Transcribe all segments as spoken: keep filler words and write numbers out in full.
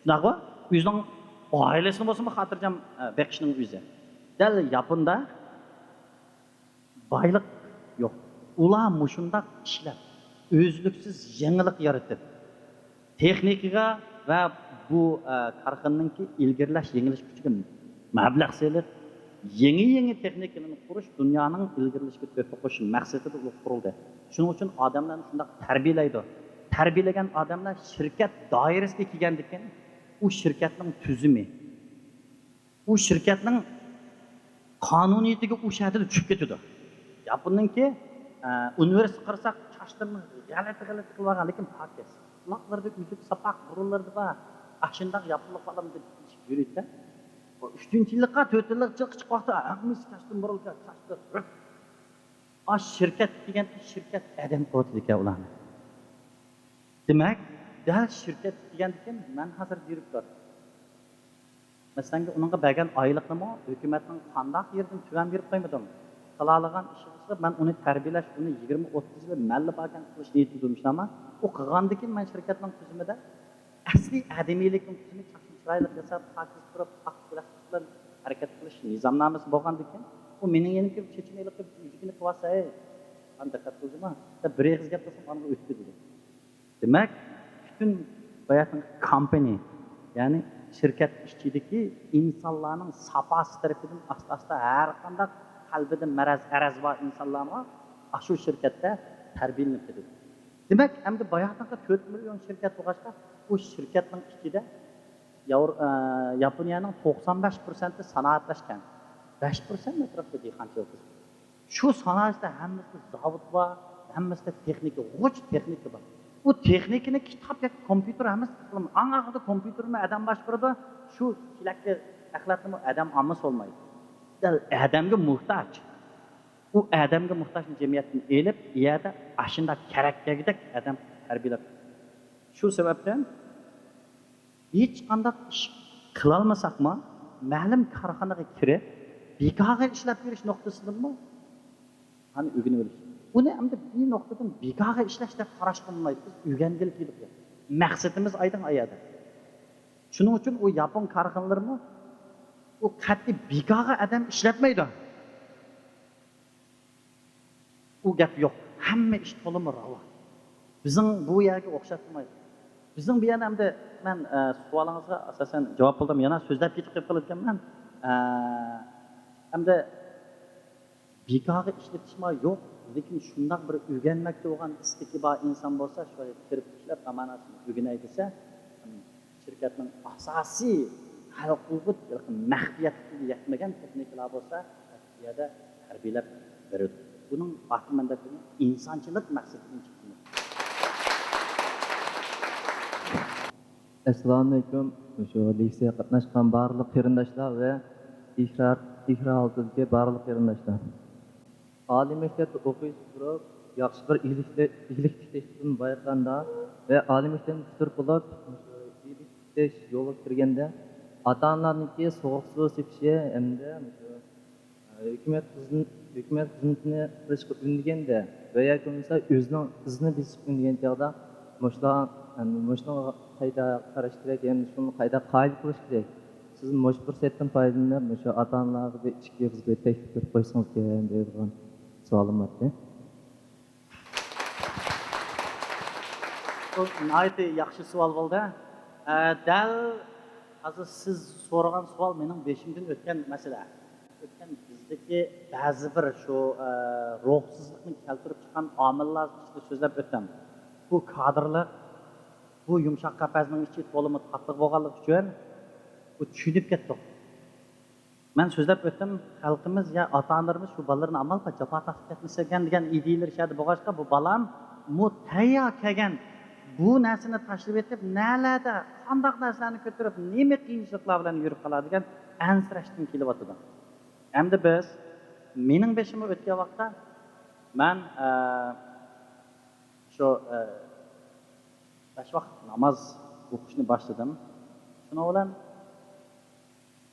شۇنداققۇ؟ ئۆزىنىڭ ئائىلىسىنى بولسىمۇ خاتىرجەم، ئە، بېقىشنىڭ ئۆزى. دەل ياپوندا بايلىق يوق. ئۇلار مۇشۇنداق ئىشلەپ، ئۈزلۈكسىز يېڭىلىق يارىتىپ، تېخنىكىغا ۋە بۇ، ئە، كارخانىنىڭكى ئىلگىرىلەش، يېڭىلىش كۈچىگە مەبلەغ سېلىپ، يېڭى-يېڭى تېخنىكىلارنى قۇرۇش، دۇنيانىڭ ئىلگىرىلىشىگە تۆھپە قوشۇش مەقسىتىدە ئۇ قۇرۇلدى. شۇنىڭ ئۈچۈن ئادەملەرنى شۇنداق تەربىيەلەيدۇ. تەربىيەلىگەن ئادەملەر شىركەت دائىرىسىگە كەلگەندىن كېيىن، ئۇ شىركەتنىڭ تۈزۈمى، ئۇ شىركەتنىڭ قانۇنىيىتىگە ئۇ شەھەردە چۈشۈپ كېتىدۇ. ياپوننىڭكى، ئە، ئۇنىۋېرسىتېتقا قارىساق، چاچلىرىنى غەلىتە-غەلىتە قىلىۋالغان، لېكىن پاكىز. قۇلاقلىرىدا ئۈزۈك ساپاق، بۇرۇنلىرىدا بار. ئاشۇنداق ياپونلۇق بالام دەپ يۈرىدىكەن. ئۈچىنچى يىللىققا، تۆتىنچى يىللىققا چىقىپ ۋاقتى ھەممىسى چاچتىن بۇرۇلغان، چاچلىرى ئاش شىركەت دېگەن شىركەت ئادەم قىلىۋاتىدىكەن ئۇلارنى. دېمەك، دەل شىركەت دېگەندىكىن مەن ھازىر دىرېكتور. مەسىلەن، ئۇنىڭغا بەرگەن ئايلىقنىمۇ ھۆكۈمەتنىڭ قانداق يېرىدىن تۆۋەن بېرىپ قويمىدىم. قىلالىغان ئىشىغا مەن ئۇنى تەربىيەلەش، ئۇنى يىگىرمە ئوتتۇز يىل مەنلا باركەن قىلىش نىيىتىدە تۇرمۇشلارما، ئۇ قىلغاندىكىن مەن شىركەتنىڭ تۈزۈمىدە ئەسلىي ئادىمىيلىكنىڭ تۈزۈمى، چاچنى چىرايلىق ياساپ، پاكىز تۇرۇپ، ئاق بىلەستىك بىلەن ھەرىكەت قىلىش نىزامنامىسى بولغاندىكىن، ئۇ مېنىڭ يېنىمغا كېلىپ چېچىنى ئېلىپ كېلىپ ئۆزىكىنى قىلىۋالسا، ھەي، قانداق دىققەت قىلدىما؟ دەپ بىر ئېغىز گەپ قىلسام ئانىغا ئۆتتى دېدى. دېمەك، پۈتۈن باياتىنقى كامپانىيە، يەنى شىركەت ئىچىدىكى ئىنسانلارنىڭ ساپاسى تەرىپىدىن ئاستا-ئاستا ھەر قانداق قەلبىدە مەرەز، ئەرەز بار ئىنسانلارمۇ ئاشۇ شىركەتتە تەربىيەلىنىپ كېتىدۇ. دېمەك، ئەمدى باياتىنقى تۆت مىليون شىركەت بولغاچقا، ئۇ شىركەتنىڭ ئىچىدە ياۋر-، ئە، ياپونىيەنىڭ توقسان بەش پىرسەنتى سانائەتلەشكەن. بەش پىرسەنت ئەتراپىدا دېھقانچىلىق. شۇ سانائەتتە ھەممىسىدە زاۋۇت بار، ھەممىسىدە تېخنىكا، غۇچ تېخنىكا بار. ئۇ تېخنىكىنى كىتاب ياكى كومپيۇتېر ھەممىسى ئىقلىم. ئەڭ ئاخىرىدا كومپيۇتېرنىمۇ ئادەم باشقۇرىدۇ، شۇ چېلەككە ئەخلەتنىمۇ ئادەم ئالمىسا بولمايدۇ. دەل ئادەمگە موھتاج. ئۇ ئادەمگە موھتاجنى جەمئىيەتتىن ئېلىپ، ئۇ يەردە ئاشۇنداق كېرەك كەلگۈدەك ئادەم تەربىيەلەپ. شۇ سەۋەبتىن ھېچقانداق ئىش قىلالمىساقمۇ، مەلۇم كارخانىغا كىرىپ، بىكارغا ئىشلەپ يۈرۈش نۇقتىسىدىنمۇ ئۇنى ئۆگىنىۋېلىش. ئۇنى ئەمدى بىر نۇقتىدىن بىكارغا ئىشلەش دەپ قاراشقا بولمايدۇ. بىز ئۆگەنگىلى كېلىپ، مەقسىتىمىز ئايدىڭ ئايەدە. شۇنىڭ ئۈچۈن ئۇ ياپون كارخانىلىرىمۇ ئۇ قەتئىي بىكارغا ئادەم ئىشلەتمەيدۇ. ئۇ گەپ يوق. ھەممە ئىش تولىمۇ راۋان. بىزنىڭ بۇ يەرگە ئوخشاتمايدۇ. بىزنىڭ بۇ يەردە ئەمدى مەن، ئە، سوئالىڭىزغا ئاساسەن جاۋاب قىلدىم. يەنە سۆزلەپ كېتىپ قېلىپ قالىدىكەنمەن. ئە، ئەمدى بىكارغا ئىشلىتىشمۇ يوق، لېكىن شۇنداق بىر ئۆگەنمەكتە بولغان ئىستىكى بار ئىنسان بولسا، شۇ يەرگە كىرىپ ئىشلەپ، ئامانەتنى ئۆگىنەي دېسە، شىركەتنىڭ ئاساسىي ھەل قىلغۇچ مەخپىيەتلىكىگە يەتمىگەن تېخنىكىلار بولسا، بۇ يەردە تەربىيەلەپ بېرىدۇ. بۇنىڭ ئارقا مەنبەسىنى ئىنسانچىلىق مەقسىتىدىن چىقتىمىز. ئەسسالامۇئەلەيكۇم. مۇشۇ لېكسىيەگە قاتناشقان بارلىق قېرىنداشلار ۋە ئىكرا، ئىكرا ھالىتىدىكى بارلىق قېرىنداشلار. ئالىي مەكتەپتە ئوقۇيسىز تۇرۇپ، ياخشى بىر ئىگىلىك، ئىگىلىك تىكلەشتىن بايقاندا ۋە ئالىي مەكتەپنى پۈتتۈرۈپ بولۇپ، مۇشۇ ئىگىلىك تىكلەش يولىغا كىرگەندە، ئاتا-ئانىلارنىڭكى سوغۇق سۇ سېپىشى ھەمدە مۇشۇ، ئە، ھۆكۈمەت خىزم-، ھۆكۈمەت خىزمىتىنى قىلىشقا ئۈندىگەندە ۋە ياكى بولمىسا ئۆزىنىڭ ئىزىنى بېسىشقا ئۈندىگەن چاغدا مۇشۇلار، مۇشۇنىڭغا قايدا قاراش كېرەك، ھەمدە شۇنى قايدا قايىل قىلىش كېرەك؟ سىز مۇشۇ پۇرسەتتىن پايدىلىنىپ، مۇشۇ ئاتا-ئانىلارغا بىر ئىككى ئېغىز بىر تەكلىپ بېرىپ قويسىڭىز ئىكەن دەيدىغان سوئالىم بار ئىدى. بۇ ناھايىتى ياخشى سوئال بولدى. ئە، دەل ھازىر سىز سورىغان سوئال مېنىڭ بېشىمدىن ئۆتكەن مەسىلە. ئۆتكەن بىزدىكى بەزى بىر شۇ، ئە، روھسىزلىقنى كەلتۈرۈپ چىققان ئامىللار ئۈستىدە سۆزلەپ ئۆتتۈم. بۇ كادىرلىق، بۇ يۇمشاق قەپەسنىڭ ئىچى تولىمۇ تاتلىق بولغانلىقى ئۈچۈن بۇ چۈشىنىپ كەتتۇق. مەن سۆزلەپ ئۆتتۈم، خەلقىمىز يا ئاتا-ئانىلىرىمىز شۇ بالىلىرىنى ئامال بار جاپا تارتىپ كەتمىسىكەن دېگەن ئىدىيەلىرى شۇ يەردە بولغاچقا، بۇ بالام مۇ تەييار كەلگەن بۇ نەرسىنى تاشلىۋېتىپ، نەلەردە قانداق نەرسىلەرنى كۆتۈرۈپ، نېمە قىيىنچىلىقلار بىلەن يۈرۈپ قالار دېگەن ئەنسىرەشتىن كېلىۋاتىدۇ. ئەمدى بىز، مېنىڭ بېشىمغا ئۆتكەن ۋاقىتتا مەن، ئە، شۇ، ئە، بەش ۋاقىت ناماز ئوقۇشنى باشلىدىم. شۇنىڭ بىلەن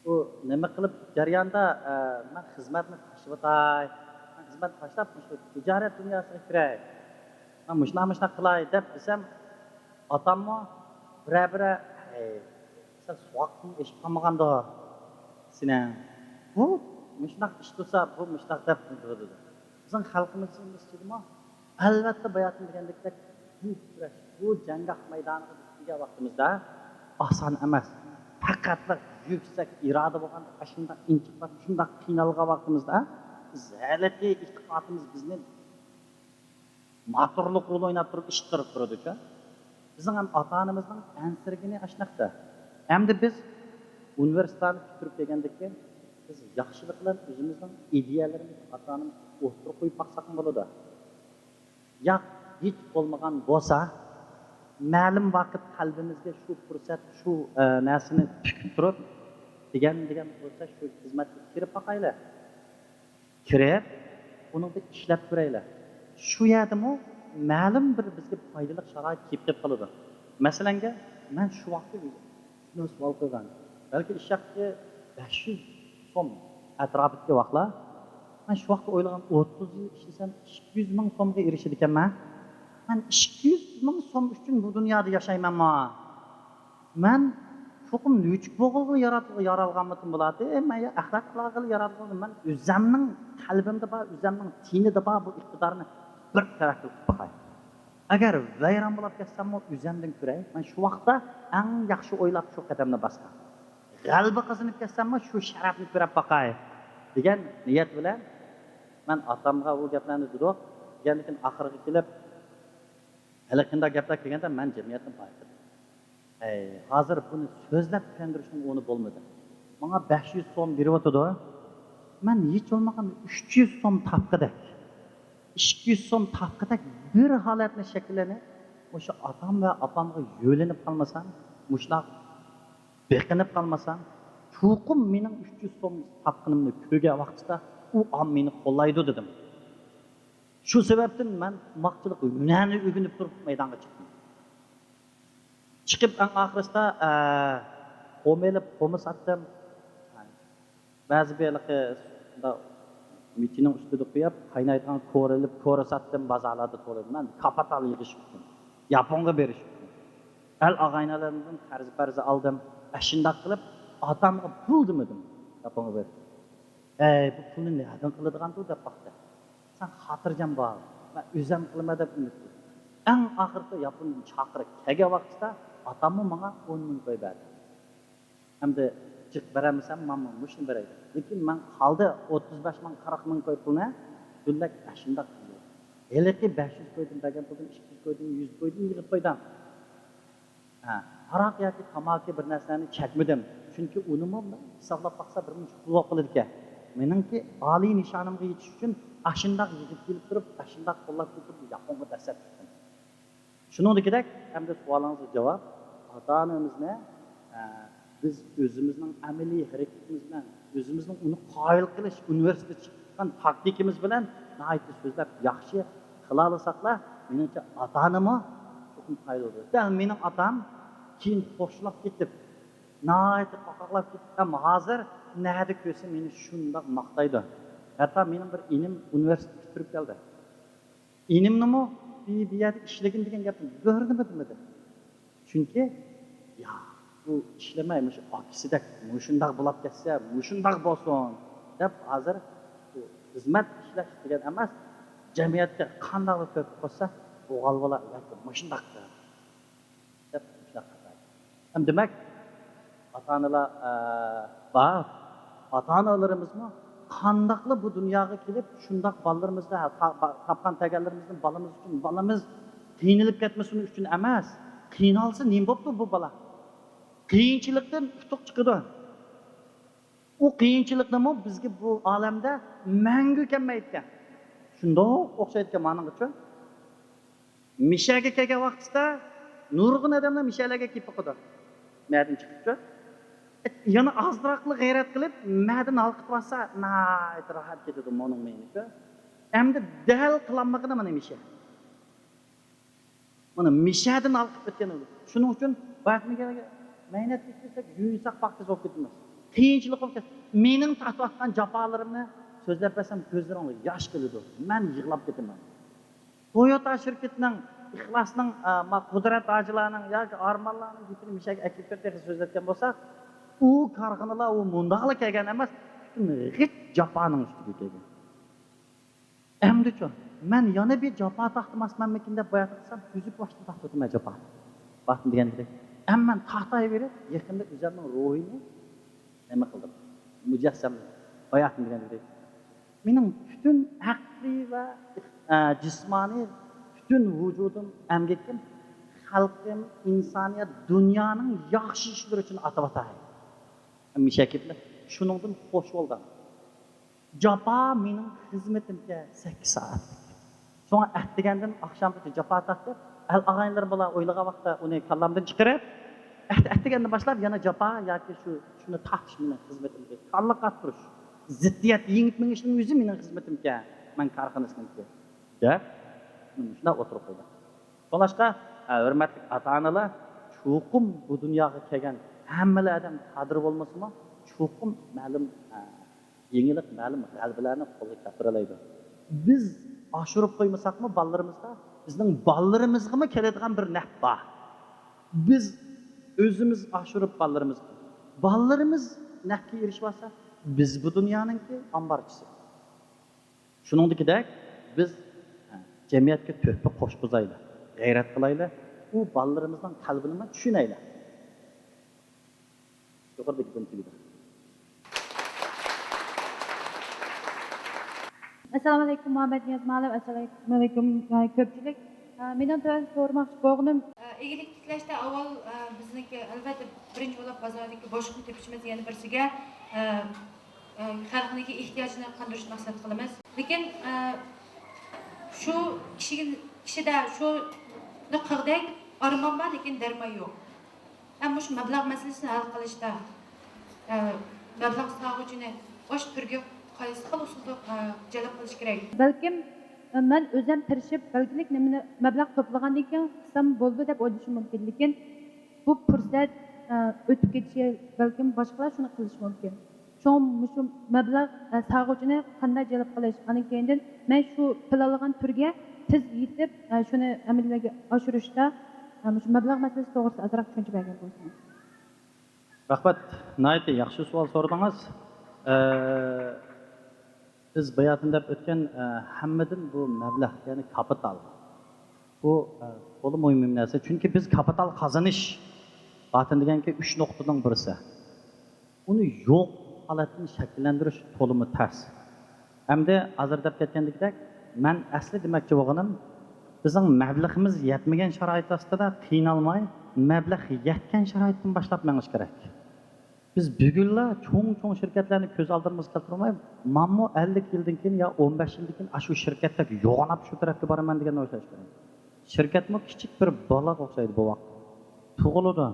ئۇ نېمە قىلىپ جەرياندا، ئە، مەن خىزمەتنى تاشلىۋېتاي، مەن خىزمەتنى تاشلاپ مۇشۇ تىجارەت دۇنياسىغا كىرەي، مەن مۇشۇنداق، مۇشۇنداق قىلاي دەپ دېسەم، ئاتاممۇ بىرەر، بىرەر، ھەي، سەن سوغۇقتىن ئېشىپ قالمىغاندۇ سېنىڭ؟ بۇ مۇشۇنداق ئىش تۇرسا، بۇ مۇشۇنداق دەپ ئۇنتۇۋېتىدۇ. بىزنىڭ خەلقىمىزنىڭ ئىچىدىمۇ، ئەلۋەتتە، باياتىن دېگەندەك، بۇ كۈرەش، بۇ جەڭگاھ مەيدانىغا بىز كىرگەن ۋاقتىمىزدا ئاسان ئەمەس. پەقەتلا يۈكسەك ئىرادە بولغاندا، ئاشۇنداق ئىنچىقلاپ، شۇنداق قىينالغان ۋاقتىمىزدا، بىز ھېلىقى ئېتىقادىمىز بىزنى ماتورلۇق رول ئويناپ تۇرۇپ ئىشقىرىپ تۇرىدۇچۇ. بىزنىڭ ھەم ئاتا-ئانىمىزنىڭ ئەنسىرىگىنى ئاشۇنداقتا. ئەمدى بىز ئۇنىۋېرسىتېتنى پۈتتۈرۈپ كەلگەندىن كېيىن، بىز ياخشىلىق بىلەن ئۆزىمىزنىڭ ئىدىيەلىرىمىزنى ئاتا-ئانىمىزغا ئوتتۇرىغا قويۇپ باقساقمۇ بولىدۇ. ياق، ھېچ بولمىغان بولسا، مەلۇم ۋاقىت قەلبىمىزگە شۇ پۇرسەت، شۇ، ئە، نەرسىنى تىكىپ تۇرۇپ، دېگەن، دېگەن بولسا، شۇ خىزمەتكە كىرىپ باقايلى. كىرىپ، ئۇنىڭدا ئىشلەپ كۆرەيلى. شۇ يەردىمۇ مەلۇم بىر بىزگە پايدىلىق شارائىت كېلىپ قېلىپ قالىدۇ. مەسىلەنگە، مەن شۇ ۋاقىتتا شۇنداق سوئال قويغان. بەلكى ئىش ھەققى بەش يۈز سوم ئەتراپىدىكى ۋاقىتلار. مەن شۇ ۋاقىتتا ئويلىغان، ئوتتۇز يىل ئىشلىسەم، ئىككى يۈز مىڭ سومغا ئېرىشىدىكەنمەن. مەن ئىككى يۈز مىڭ سوم ئۈچۈن بۇ دۇنيادا ياشايمەنما؟ مەن چوقۇم لۈچۈك بولغىلى يارالغانمىتىم بولاتتى. مەن يا ئەخلەت قىلغىلى يارالغان، مەن ئۆزەمنىڭ قەلبىمدە بار، ئۆزەمنىڭ تېنىدا بار بۇ ئىقتىدارنى بىر تەرەپكە قىلىپ باقاي. ئەگەر ۋەيران بولاپ كەتسەممۇ، ئۆزەمدىن كۆرەي. مەن شۇ ۋاقىتتا ئەڭ ياخشى ئويلاپ شۇ قەدەمنى باسقان. غەلىبە قازىنىپ كەتسەممۇ، شۇ شەرەپنى كۆرۈپ باقاي، دېگەن نىيەت بىلەن مەن ئاتامغا ئۇ گەپلەرنى دېدۇق. دېگەندىن كېيىن ئاخىرىغا كېلىپ، ھېلىقىنداق گەپلەر كەلگەندە مەن جەمئىيەتنى بايقىدىم. ئەي، ھازىر بۇنى سۆزلەپ چۈشەندۈرۈشنىڭ ئورنى بولمىدى. ماڭا بەش يۈز سوم بېرىۋاتىدۇ. مەن ھېچ بولمىغاندا ئۈچ يۈز سوم تاپقۇدەك، ئىككى يۈز سوم تاپقۇدەك بىر ھالەتنى شەكىللىنىپ، مۇشۇ ئاتام ۋە ئاپامغا يۆلىنىپ قالمىسام، مۇشۇنداق بېقىنىپ قالمىسام، چوقۇم مېنىڭ ئۈچ يۈز سوم تاپقىنىمنى كۆرگەن ۋاقتىدا ئۇ مېنى قوللايدۇ، دېدىم. شۇ سەۋەبتىن مەن تاماقچىلىق ھۈنەرنى ئۆگىنىپ تۇرۇپ مەيدانغا چىقتىم. چىقىپ ئەڭ ئاخىرسىدا، ئە، قومۇ ئېلىپ، قومۇ ساتتىم. بەزى بىر ھېلىقى مۇنداق مىچىنىڭ ئۈستىدە قويۇپ، قاينايدىغان كورا ئېلىپ، كورا ساتتىم، بازارلاردا تولا. مەن كاپىتال يىغىش ئۈچۈن ياپونغا بېرىش ئۈچۈن. ئەل ئاغاينىلىرىمدىن قەرز پەرز ئالدىم. ئەشۇنداق قىلىپ، ئاتامغا پۇل دېمىدىم ياپونغا بېرىپ. ئەي، بۇ پۇلنى نەدىن قىلىدىغاندۇ دەپ باقتى. سەن خاتىرجەم بول، مەن ئۆزۈم قىلىمەن دەپ ئۈمىد قىلدىم. ئەڭ ئاخىرقى ياپوندىن چاقىرىق كەلگەن ۋاقتىدا ئاتاممۇ ماڭا ئون مىڭ كوي بەردى. ئەمدى جىق بېرەلمىسەم، ماڭا مۇشۇنى بېرەي دېدى. لېكىن مەن قالدى ئوتتۇز بەش مىڭ، قىرىق مىڭ كوي پۇلنى دۈللەك ئاشۇنداق قىلدى. ھېلىقى بەش يۈز كويدىن بەرگەن پۇلدىن ئىككى يۈز كويدىن، يۈز كويدىن يىغىپ قويدۇم. ھە، ھاراق ياكى تاماكا بىر نەرسىلەرنى چەكمىدىم. چۈنكى ئۇنىمۇ ھېسابلاپ باقسا بىر مۇنچە پۇل بولۇپ قالىدىكەن. مېنىڭكى ئالىي نىشانىمغا يېتىش ئۈچۈن ئاشۇنداق يىغىپ كېلىپ تۇرۇپ، ئاشۇنداق قوللاپ كېلىپ تۇرۇپ ياپونغا دەسسەپ چىقتىم. شۇنىڭدىكىدەك، ئەمدى سوئالىڭىزغا جاۋاب، ئاتا-ئانىمىزنى، ئە، بىز ئۆزىمىزنىڭ ئەمەلىي ھەرىكىتىمىز بىلەن، ئۆزىمىزنىڭ ئۇنى قايىل قىلىش، ئۇنىۋېرسىتېتتا چىققان تاكتىكىمىز بىلەن ناھايىتى سۆزلەپ ياخشى قىلالىساقلا، مېنىڭچە ئاتا-ئانىمۇ چوقۇم قايىل بولىدۇ. دەل مېنىڭ ئاتام كېيىن خوشلاپ كېتىپ، ناھايىتى قاقاقلاپ كېتىپ، ھەم ھازىر نەدە كۆرسە مېنى شۇنداق ماختايدۇ. ھەتتا مېنىڭ بىر ئىنىم ئۇنىۋېرسىتېت پۈتتۈرۈپ كەلدى. ئىنىمنىمۇ بى-، بۇ يەردە ئىشلىگىن دېگەن گەپنى بىرنىمۇ دېمىدى. چۈنكى، يا، بۇ ئىشلىمەي، مۇشۇ ئاكىسىدەك مۇشۇنداق بولاپ كەتسە، مۇشۇنداق بولسۇن، دەپ ھازىر بۇ خىزمەت ئىشلەش دېگەن ئەمەس، جەمئىيەتكە قانداقلا تۆھپە قوشسا، بولغان بولا ياكى مۇشۇنداق قىلىڭ دەپ مۇشۇنداق قىلىدۇ. ھەم دېمەك، ئاتا-ئانىلار، ئە، بار. ئاتا-ئانىلىرىمىزمۇ قانداقلا بۇ دۇنياغا كېلىپ، شۇنداق بالىلىرىمىزنى، ھە، تا-، با-، تاپقان تەگەنلىرىمىزنى بالىمىز ئۈچۈن، بالىمىز قىينىلىپ كەتمىسۇن ئۈچۈن ئەمەس. قىينالسا نېمە بوپتۇ بۇ بالا؟ قىيىنچىلىقتىن ئۇتۇق چىقىدۇ. ئۇ قىيىنچىلىقنىمۇ بىزگە بۇ ئالەمدە مەڭگۈ كەلمەيدىكەن. شۇنداق ئوخشايدىكەن مانىڭغىچۇ. مىشەگە كەلگەن ۋاقتىدا نۇرغۇن ئادەملەر مىشەلەرگە كېلىپ باقىدۇ. مەدىن چىقىپچۇ. يەنە ئازراقلا غەيرەت قىلىپ، مەدىن ھالقىتىۋالسا، ناھايىتى راھەت كېتىدۇ مۇنىڭ مېيىنىچۇ. ئەمدى دەل قىلالمىغىنى مانا مىشە. مانا مىشەدىن ھالقىپ ئۆتكەن ئىدى. شۇنىڭ ئۈچۈن بارتمىگەرگە مەينەتكە كىرسەك، يۇيۇنساق پاكىز بولۇپ كېتىمىز. قىيىنچىلىق بولۇپ كەتسە، مېنىڭ تارتىۋاتقان جاپالىرىمنى سۆزلەپ بەرسەم، كۆزلىرىڭلار ياش كېلىدۇ. مەن يىغلاپ كېتىمەن. تويوتا شىركىتىنىڭ ئىخلاسنىڭ، ئە، ما-، قۇدرەت ھاجىلارنىڭ ياكى ئارمانلارنىڭ گېپىنى مۇشەگە ئەكېلىپ بېرىپ تېخى سۆزلەتكەن بولساق، ئۇ كارخانىلار ئۇ مۇنداقلا كەلگەن ئەمەس، پۈتۈن غىچ جاپانىڭ ئۈستىگە كەلگەن. ئەمدىچۇ، مەن يەنە بىر جاپا تارتماسمەنمىكىن دەپ باياتىن قىلسام، تۈزۈك باشتىن تارتىۋاتىمەن جاپا. باياتىن دېگەندەك. ئەمما مەن تارتايۋېرىپ، يېقىندا ئۆزۈمنىڭ روھىنى نېمە قىلدىم؟ مۇجەسسەملىدىم. باياتىن دېگەندەك. مېنىڭ پۈتۈن ئەقلىي ۋە، ئە، جىسمانىي پۈتۈن ۋۇجۇدۇم، ئەمگىكىم خەلقىم، ئىنسانىيەت، دۇنيانىڭ ياخشى ئىشلىرى ئۈچۈن ئاتىۋاتاي. ھەمىشە گېپىدە شۇنىڭدىن خوش بولدۇم. جاپا مېنىڭ خىزمىتىمكەن سەككىز سائەتلىك. شۇڭا ئەتىگەندىن ئاخشامغىچە جاپا تارتىپ، ئەل ئاغايىنلىرىم بىلەن ئويلىغان ۋاقىتتا ئۇنى كاللامدىن چىقىرىپ، ئەت-، ئەتىگەندىن باشلاپ يەنە جاپا ياكى شۇ، شۇنى تارتىش مېنىڭ خىزمىتىمكەن. كاللا قاتتۇرۇش، زىددىيەت يېڭىپ مېڭىشنىڭ ئۆزى مېنىڭ خىزمىتىمكەن، مەن كارخانىسىنىڭكى، دەپ مۇشۇنداق ئوتتۇرىغا قويدى. شۇڭلاشقا، ھە، ھۆرمەتلىك ئاتا-ئانىلار، چوقۇم بۇ دۇنياغا كەلگەن ھەممىلا ئادەم قادىر بولمىسىمۇ، چوقۇم مەلۇم، ھە، يېڭىلىق، مەلۇم غەلىبىلەرنى قولغا كەلتۈرەلەيدۇ. بىز ئاشۇرۇپ قويمىساقمۇ بالىلىرىمىزغا، بىزنىڭ بالىلىرىمىزغىمۇ كېلىدىغان بىر نەپ بار. بىز ئۆزىمىز ئاشۇرۇپ بالىلىرىمىزغا، بالىلىرىمىز نەپكە ئېرىشىۋالسا، بىز بۇ دۇنيانىڭكى ئامبارچىسى. شۇنىڭدىكىدەك بىز، ھە، جەمئىيەتكە تۆھپە قوشقۇزايلى، غەيرەت قىلايلى، ئۇ بالىلىرىمىزنىڭ قەلبىنىمۇ چۈشىنەيلى. يۇقىرىدا گېپىم تۈگىدى. ئەسسالامۇئەلەيكۇم مۇھەممەد نىياز مۇئەللىم، ئەسسالامۇئەلەيكۇم، ئە، كۆپچىلىك. ئە، مېنىڭ تۆۋەن سورىماقچى بولغىنىم، ئە، ئىگىلىك تىكلەشتە ئاۋۋال، ئە، بىزنىڭكى، ئەلۋەتتە، بىرىنچى بولۇپ بازاردىكى بوشلۇقنى تېپىشىمىز، يەنە بىرسىگە، ئە، ئە، خەلقنىڭكى ئېھتىياجىنى قاندۇرۇشنى مەقسەت قىلىمىز. لېكىن، ئە، شۇ كىشىگە، كىشىدە شۇنى قىلغۇدەك ئارمان بار، لېكىن دەرمان يوق. ھەم مۇشۇ مەبلەغ مەسىلىسىنى ھەل قىلىشتا، ئە، مەبلەغ سالغۇچىنى ئاشۇ تۈرگە قايسى خىل ئۇسۇلدا، ئە، جەلپ قىلىش كېرەك؟ بەلكىم، ئە، مەن ئۆزۈم تىرىشىپ، بەلگىلىك نېمىنى مەبلەغ توپلىغاندىن كېيىن قىلسام بولىدۇ دەپ ئويلىشىم مۇمكىن. لېكىن بۇ پۇرسەت، ئە، ئۆتۈپ كېتىشى، بەلكىم باشقىلار شۇنى قىلىشى مۇمكىن. شۇڭا مۇشۇ مەبلەغ، ئە، سالغۇچىنى قانداق جەلپ قىلىش، ئاندىن كېيىندىن مەن شۇ پىلانلىغان تۈرگە تېز يېتىپ، ئە، شۇنى ئەمەلىيلەرگە ئاشۇرۇشتا، ئە، مۇشۇ مەبلەغ مەسىلىسى توغرىسىدا ئازراق چۈشەنچە بەرگەن بولسىڭىز. رەھمەت، ناھايىتى ياخشى سوئال سورىدىڭىز. ئە، بىز باياتىن دەپ ئۆتكەن، ئە، ھەممىدىن بۇ مەبلەغ، يەنى كاپىتال. بۇ، ئە، تولىمۇ مۇھىم نەرسە. چۈنكى بىز كاپىتال قازىنىش، باياتىن دېگەنكى ئۈچ نۇقتىنىڭ بىرسى. ئۇنى يوق ھالەتتىن شەكىللەندۈرۈش تولىمۇ تەس. ئەمدى ھازىر دەپ كەتكەندىكىدەك، مەن ئەسلى دېمەكچى بولغىنىم، بىزنىڭ مەبلىغىمىز يەتمىگەن شارائىت ئاستىدا قىينالماي، مەبلەغ يەتكەن شارائىتتىن باشلاپ مېڭىش كېرەك. بىز بۈگۈنلا چوڭ-چوڭ شىركەتلەرنى كۆز ئالدىمىزغا كەلتۈرمەي، مانىمۇ ئەللىك يىلدىن كېيىن يا ئون بەش يىلدىن كېيىن ئاشۇ شىركەتتەك يوغىناپ شۇ تەرەپكە بارىمەن دېگەننى ئويلاش كېرەك. شىركەتمۇ كىچىك بىر بالىغا ئوخشايدۇ بۇ ۋاقىت. تۇغۇلىدۇ.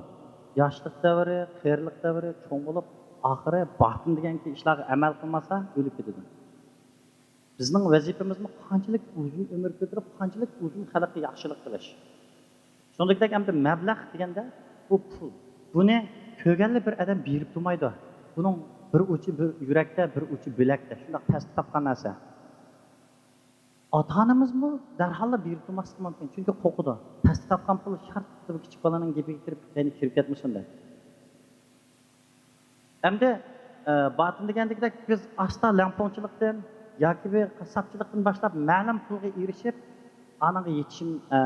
ياشلىق دەۋرى، قېرىلىق دەۋرى، چوڭ بولۇپ، ئاخىرى باتىن دېگەنكى ئىشلارغا ئەمەل قىلماسا ئۆلۈپ كېتىدۇ. بىزنىڭ ۋەزىپىمىزمۇ قانچىلىك ئۇزۇن ئۆمۈر كۆتۈرۈپ، قانچىلىك ئۇزۇن خەلققە ياخشىلىق قىلىش. شۇنداقتەك ئەمدى مەبلەغ دېگەندە بۇ پۇل. بۇنى كۆرگەنلا بىر ئادەم بېرىپ تۇرمايدۇ. بۇنىڭ بىر ئۇچى بىر يۈرەكتە، بىر ئۇچى بىلەكتە. شۇنداق تەستە تاپقان نەرسە. ئاتا-ئانىمىزمۇ دەرھاللا بېرىپ تۇرماسلىقى مۇمكىن. چۈنكى قورقىدۇ. تەستە تاپقان پۇل شارت بىر كىچىك بالىنىڭ گېپىگە كىرىپ، يەنە كىرىپ كەتمىسۇن دەپ. ئەمدى، ئە، باتىن دېگەندىكىدەك بىز ئاستا لەڭپۇڭچىلىقتىن ياكى بىر قاسساپچىلىقتىن باشلاپ مەلۇم پۇلغا ئېرىشىپ، ئانىڭغا يېتىشىم، ئە،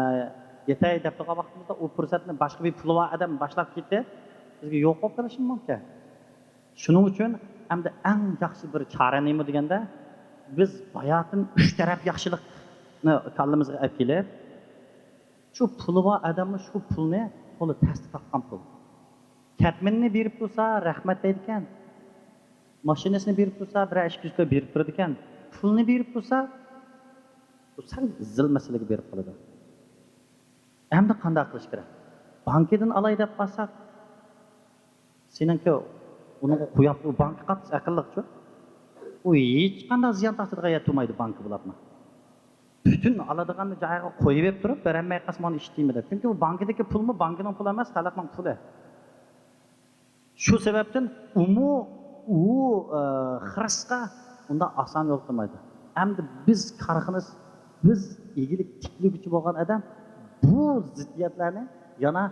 يېتەي دەپ تۇرغان ۋاقتىمىزدا ئۇ پۇرسەتنى باشقا بىر پۇلى بار ئادەم باشلاپ كېتىپ، بىزگە يوق بولۇپ قېلىشى مۇمكىن. شۇنىڭ ئۈچۈن ئەمدى ئەڭ ياخشى بىر چارە نېمە دېگەندە، بىز باياتىن ئۈچ تەرەپ ياخشىلىقنى كاللىمىزغا ئەپ كېلىپ، شۇ پۇلى بار ئادەممۇ شۇ پۇلنى تولا تەستە تاپقان پۇل. كەتمىنىنى بېرىپ تۇرسا، رەھمەت دەيدىكەن. ماشىنىسىنى بېرىپ تۇرسا، بىرەر ئىككى يۈز كوي بېرىپ تۇرىدىكەن. پۇلنى بېرىپ تۇرسا، بۇ سەل زىل مەسىلىگە بېرىپ قالىدۇ. ئەمدى قانداق قىلىش كېرەك؟ بانكىدىن ئالاي دەپ قالساق، سېنىڭكى ئۇنىڭغا قويۇپ، ئۇ بانكا قاتتىق ئەقىللىقچۇ. ئۇ ھېچقانداق زىيان تارتىدىغان يەر تۇرمايدۇ بانكا بولۇپمۇ. پۈتۈن ئالىدىغاننى جايىغا قويۇۋېرىپ تۇرۇپ، بېرەلمەي قالسا مانا ئىش تېمىدا. چۈنكى بۇ بانكىدىكى پۇلمۇ بانكىنىڭ پۇلى ئەمەس، خەلقنىڭ پۇلى. شۇ سەۋەبتىن ئۇمۇ ئۇ، ئە، خىرىسقا ئۇنداق ئاسان يولۇقتۇرمايدۇ. ئەمدى بىز كارخانىسى، بىز ئىگىلىك تىكلىگۈچى بولغان ئادەم بۇ زىددىيەتلەرنى يەنە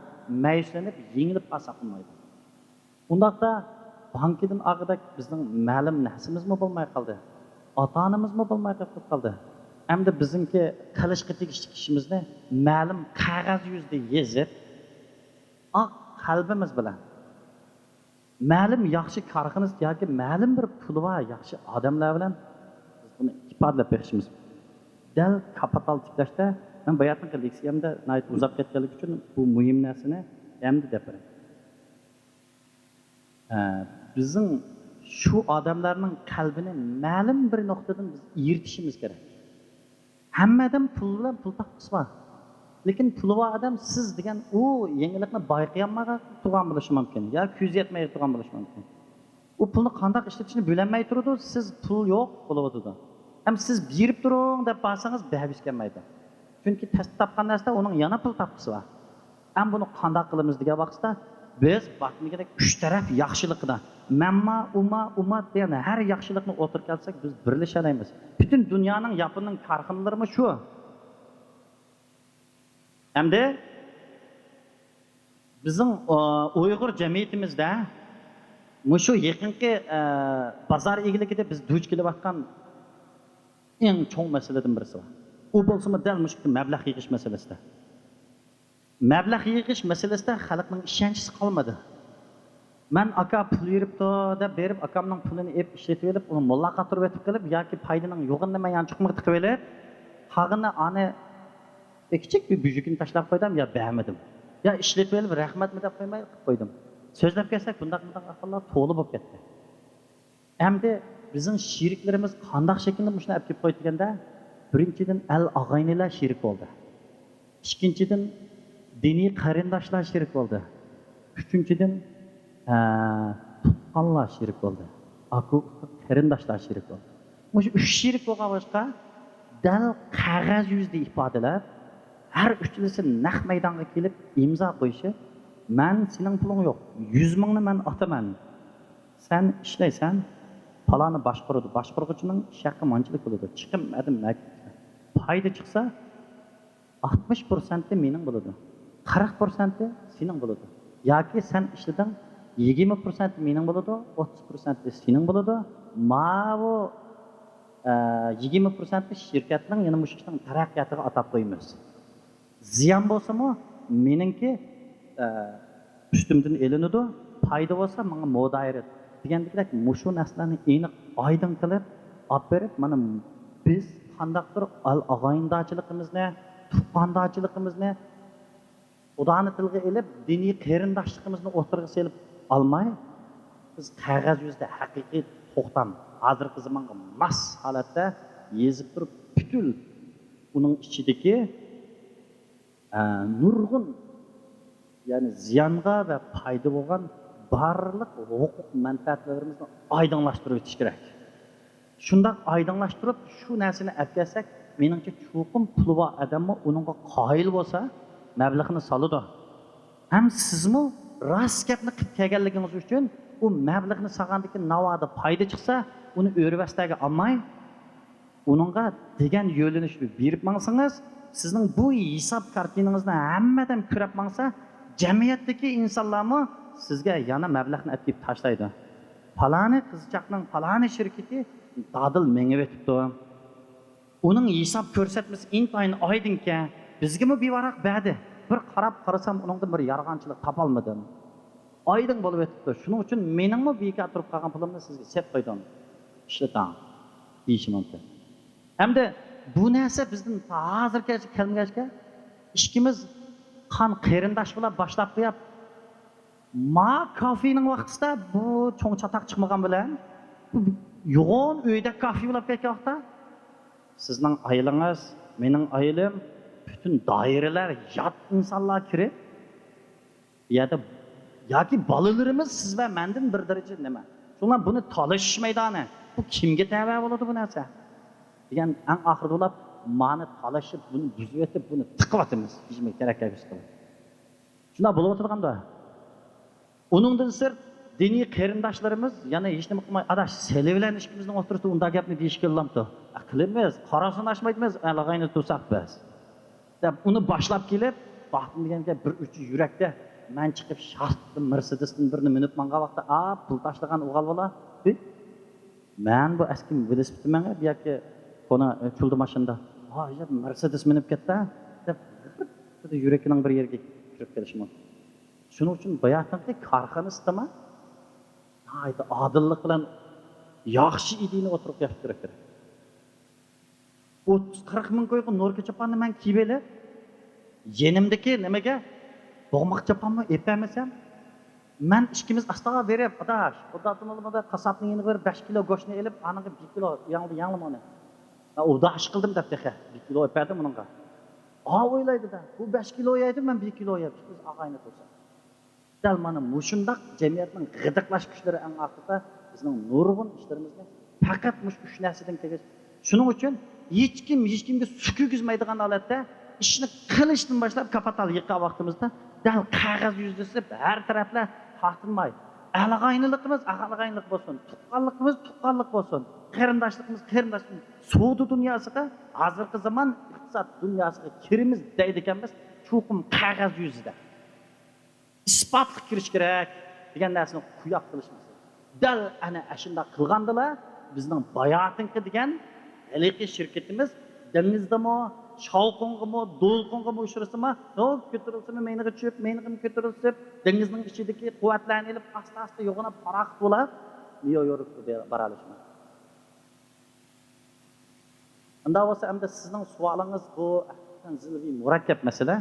مەيۈسلىنىپ، يېڭىلىپ قالساق بولمايدۇ. ئۇنداقتا بانكىدىن ئالغۇدەك بىزنىڭ مەلۇم نەرسىمىزمۇ بولماي قالدى. ئاتا-ئانىمىزمۇ بولماي قېلىپ قالدى. ئەمدى بىزنىڭكى قىلىشقا تېگىشلىك ئىشىمىزنى مەلۇم قەغەز يۈزىدە يېزىپ، ئاق قەلبىمىز بىلەن مەلۇم ياخشى كارخانىسى ياكى مەلۇم بىر پۇلى بار ياخشى ئادەملەر بىلەن بىز بۇنى ئىپادىلەپ بېقىشىمىز. دەل كاپىتال تىكلەشتە، مەن باياتىنقى لېكسىيەمدە ناھايىتى ئۇزاپ كەتكەنلىكى ئۈچۈن بۇ مۇھىم نەرسىنى ئەمدى دەپ بېرەي. ئە، بىزنىڭ شۇ ئادەملەرنىڭ قەلبىنى مەلۇم بىر نۇقتىدىن بىز ئېرىتىشىمىز كېرەك. ھەممە ئادەم پۇل بىلەن پۇل تاپقۇسى بار. لېكىن پۇلى بار ئادەم سىز دېگەن ئۇ يېڭىلىقنى بايقىيالماي تۇرغان بولۇشى مۇمكىن. يا كۆزى يەتمەي تۇرغان بولۇشى مۇمكىن. ئۇ پۇلنى قانداق ئىشلىتىشنى بىلەلمەي تۇرىدۇ، سىز پۇل يوق بولۇۋاتىدۇ. ھەم سىز بېرىپ تۇرۇڭ دەپ بارسىڭىز بەرگۈسى كەلمەيدۇ. چۈنكى تەستە تاپقان نەرسىدە ئۇنىڭ يەنە پۇل تاپقۇسى بار. ئەم بۇنى قانداق قىلىمىز دېگەن ۋاقىتتا، بىز باتمىگىدەك ئۈچ تەرەپ ياخشىلىقىدا، مەنما، ئۇما، ئۇما دېگەن ھەر ياخشىلىقنى ئوتتۇرىغا كەلتۈرسەك، بىز بىرلىشەلەيمىز. پۈتۈن دۇنيانىڭ، ياپوننىڭ كارخانىلىرىمۇ شۇ. ئەمدى بىزنىڭ، ئۇ، ئۇيغۇر جەمئىيىتىمىزدە مۇشۇ يېقىنقى، ئە، بازار ئىگىلىكىدە بىز دۇچ كېلىۋاتقان ئەڭ چوڭ مەسىلىدىن بىرسى بار. ئۇ بولسىمۇ دەل مۇشۇ مەبلەغ يىغىش مەسىلىسىدە. مەبلەغ يىغىش مەسىلىسىدە خەلقنىڭ ئىشەنچىسى قالمىدى. مەن ئاكا پۇل بېرىپتۇ دەپ بېرىپ، ئاكامنىڭ پۇلىنى ئېلىپ ئىشلىتىۋېلىپ، ئۇنى موللا قاتۇرۇۋېتىپ قېلىپ ياكى پايدىنىڭ يوغىنىنى مەن يانچۇقۇمغا تىقىۋېلىپ، قالغىنىنى ئانى بىر كىچىك بىر بۈجۈكىنى تاشلاپ قويدۇم يا بەرمىدىم. يا ئىشلىتىۋېلىپ رەھمەتمۇ دەپ قويماي قىلىپ قويدۇم. سۆزلەپ كەلسەك، بۇنداق، بۇنداق ئەھۋاللار تولا بولۇپ كەتتى. ئەمدى بىزنىڭ شېرىكلىرىمىز قانداق شەكىلدە مۇشۇنى ئەپ كېلىپ قويدى دېگەندە، بىرىنچىدىن، ئەل ئاغاينىلار شېرىك بولدى. ئىككىنچىدىن، دىنىي قېرىنداشلار شېرىك بولدى. ئۈچىنچىدىن، ئە، تۇغقانلار شېرىك بولدى. ئاكا، ئۇكا، قېرىنداشلار شېرىك بولدى. مۇشۇ ئۈچ شېرىك بولغان باشقا، دەل قەغەز يۈزىدە ئىپادىلەپ، ھەر ئۈچلىسى نەق مەيدانغا كېلىپ ئىمزا قويۇشى، مەن سېنىڭ پۇلۇڭ يوق، يۈز مىڭنى مەن ئاتىمەن. سەن ئىشلەيسەن، پالانى باشقۇرىدۇ. باشقۇرغۇچىنىڭ ئىش ھەققى مانچىلىك بولىدۇ. چىقىم ئادەم مەكىتكە. پايدا چىقسا، ئاتمىش پىرسەنتى مېنىڭ بولىدۇ. قىرىق پىرسەنتى سېنىڭ بولىدۇ. ياكى سەن ئىشلىدىڭ، يىگىرمە پىرسەنتى مېنىڭ بولىدۇ، ئوتتۇز پىرسەنتى سېنىڭ بولىدۇ. ماۋۇ، ئە، يىگىرمە پىرسەنتى شىركەتنىڭ، يەنە مۇشۇ ئىشنىڭ تەرەققىياتىغا ئاتاپ قويىمىز. زىيان بولسىمۇ، مېنىڭكى، ئە، ئۈستۈمدىن ئېلىنىدۇ، پايدا بولسا ماڭا مۇدايىرە دېگەندەكدەك مۇشۇ نەرسىلەرنى ئېنىق ئايدىڭ قىلىپ ئاپ بېرىپ، مانا بىز قانداقتۇر ئەل ئاغايىندارچىلىقىمىزنى، تۇغقاندارچىلىقىمىزنى، خۇدانى تىلغا ئېلىپ، دىنىي قېرىنداشلىقىمىزنى ئوتتۇرىغا سېلىپ ئالماي، بىز قەغەز يۈزىدە ھەقىقىي توختام، ھازىرقى زامانغا ماس ھالەتتە يېزىپ تۇرۇپ، پۈتۈن ئۇنىڭ ئىچىدىكى ئە، نۇرغۇن، يەنى زىيانغا ۋە پايدا بولغان بارلىق ھوقۇق مەنپەئەتلىرىمىزنى ئايدىڭلاشتۇرۇۋېتىش كېرەك. شۇنداق ئايدىڭلاشتۇرۇپ، شۇ نەرسىنى ئەپ كەلسەك، مېنىڭچە، چوقۇم پۇلى بار ئادەممۇ ئۇنىڭغا قايىل بولسا، مەبلىغىنى سالىدۇ. ھەم سىزمۇ راست گەپنى قىلىپ كەلگەنلىكىڭىز ئۈچۈن، ئۇ مەبلىغنى سالغاندىكىن ناۋادا پايدا چىقسا، ئۇنى ئۆرۋەستەگە ئالماي، ئۇنىڭغا دېگەن يۆنىلىشنى بېرىپ ماڭسىڭىز، سىزنىڭ بۇ ھېساب كارتىنىڭىزنى ھەممە ئادەم كۆرۈپ ماڭسا، جەمئىيەتتىكى ئىنسانلارمۇ سىزگە يەنە مەبلەغنى ئەپ كېلىپ تاشلايدۇ. پالانى قىزچاقنىڭ پالانى شىركىتى دادىل مېڭىۋېتىپتۇ. ئۇنىڭ ھېساب كۆرسەتمىسى ئىنتايىن ئايدىڭكەن، بىزگىمۇ بىۋاراق بەردى. بىر قاراپ قارىسام، ئۇنىڭدىن بىر يارغانچىلىق تاپالمىدىم. ئايدىڭ بولۇپ ئۆتۈپتۇ. شۇنىڭ ئۈچۈن مېنىڭمۇ بىكار تۇرۇپ قالغان پۇلۇمنى سىزگە سېلىپ قويدۇم. ئىشلىتىڭ، دېيىشى مۇمكىن. ئەمدى بۇ نەرسە بىزدىن ھازىرغىچە كەلمىگەچكە، ئىككىمىز قان قېرىنداش بولۇپ باشلاپ قويۇپ، ما كافېنىڭ ۋاقتىسىدا بۇ چوڭ چاتاق چىقمىغان بىلەن، بۇ يوغان ئۆيدە كافې بولۇپ كەتكەن ۋاقىتتا، سىزنىڭ ئائىلىڭىز، مېنىڭ ئائىلەم، پۈتۈن دائىرىلەر، يات ئىنسانلار كىرىپ، بۇ يەردە ياكى بالىلىرىمىز سىز ۋە مەندىن بىر دەرىجە نېمە؟ شۇڭا بۇنى تالىشىش مەيدانى. بۇ كىمگە تەۋە بولىدۇ بۇ نەرسە؟ دېگەن ئەڭ ئاخىرىدا ئۇلار مانى تالىشىپ، بۇنى بۇزۇۋېتىپ، بۇنى تىقىۋاتىمىز. ھېچنېمە كېرەك كەلگۈسى قىلىپ. شۇنداق بولۇۋاتىدىغاندا. ئۇنىڭدىن سىرت، دىنىي قېرىنداشلىرىمىز يەنە ھېچنېمە قىلماي، ئاداش، سېلىۋېلەن ئىككىمىزنىڭ ئوتتۇرىسىدا ئۇنداق گەپنى دېيىشكىلى بولامتۇ؟ ئە، قىلىمىز، قاراسىنى ئاچمايدىمىز، ئەلغاينى تۇرساق بەس. دەپ ئۇنى باشلاپ كېلىپ، باھتىن دېگەنگە بىر ئۇچى يۈرەكتە، مەن چىقىپ شاستىن مېرسېدېستىن بىرنى مىنىپ ماڭغان ۋاقىتتا، ئا، پۇل تاشلىغان ئوغۇل بالا، ھى، مەن بۇ ئەسكى ۋېلىسىپىتىمەن ياكى كونا، ئە، چۇلدا ماشىنىدا، ھا، مېرسېدېس مىنىپ كەتتى دەپ، يۈرىكىنىڭ بىر يېرىگە كىرىپ قېلىشى مۇمكىن. شۇنىڭ ئۈچۈن باياتىنقى كارخانا سىستېما ناھايىتى ئادىللىق بىلەن ياخشى ئىدىيىنى ئوتتۇرىغا قويۇپ بېرىش كېرەك. ئوتتۇز قىرىق مىڭ كويغا نوركا چاپاننى مەن كىيىۋېلىپ، يېنىمدىكى نېمىگە بوغماق چاپانمۇ ئېپەرمىسەم، مەن ئىككىمىز ئاستا بېرىپ، ئاداش، خۇدا تونۇلمىدا قاسساپنىڭ يېنىغا بېرىپ، بەش كىلو گۆشنى ئېلىپ، ئانىڭغا بىر كىلو ياڭلىما ئۇنى. مەن ئۇداش قىلدىم دەپ تېخى بىر كىلو ئېپەردىم ئۇنىڭغا. ئا ئويلايدۇ-دە، بۇ بەش كىلو يەيدۇ، مەن بىر كىلو يەپ، ئىككىمىز ئاغىنە تۇرساق. دەل مانا مۇشۇنداق جەمئىيەتنىڭ غىدىقلاش كۈچلىرى ئەڭ ئاخىرىدا بىزنىڭ نۇرغۇن ئىشلىرىمىزنى پەقەت مۇشۇ ئۈچ نەرسىدىن كەلگەچ، شۇنىڭ ئۈچۈن ھېچكىم ھېچكىمگە سۈكۈگۈزمەيدىغان ھالەتتە ئىشنى قىلىشتىن باشلاپ كاپاتال يىغقان ۋاقتىمىزدا دەل قەغەز يۈزىدە سىزىپ ھەر تەرەپلەر تارتىنماي، ئەل-ئاغىنىلىقىمىز ئاغا-ئاغىنىلىق بولسۇن، تۇغقانلىقىمىز تۇغقانلىق بولسۇن، قېرىنداشلىقىمىز قېرىنداش، سودا دۇنياسىغا، ھازىرقى زامان ئىقتىساد دۇنياسىغا كىرىمىز دەيدىكەنمىز، چوقۇم قەغەز يۈزىدە ئىسپاتلىق كىرىش كېرەك دېگەن نەرسىنى قويۇپ قىلىش مەسىلىسى. دەل ئەنە ئاشۇنداق قىلغاندىلا بىزنىڭ باياتىنقى دېگەن ھېلىقى شىركىتىمىز دېڭىزدىمۇ، شاۋقۇنغىمۇ، دولقۇنغىمۇ ئۇچرىسىمۇ، يول كۆتۈرۈلسىمۇ، مەينىگە چۈشۈپ، مەينىگىمۇ كۆتۈرۈلۈپ، دېڭىزنىڭ ئىچىدىكى قۇۋۋەتلەرنى ئېلىپ، ئاستا-ئاستا يوغىناپ، پاراخوت بولاپ، نيۇ يوركقا بارالىشىمىز. ئۇنداق بولسا، ئەمدى سىزنىڭ سوئالىڭىز بۇ ھەقىقەتەن زىلۋىي مۇرەككەپ مەسىلە.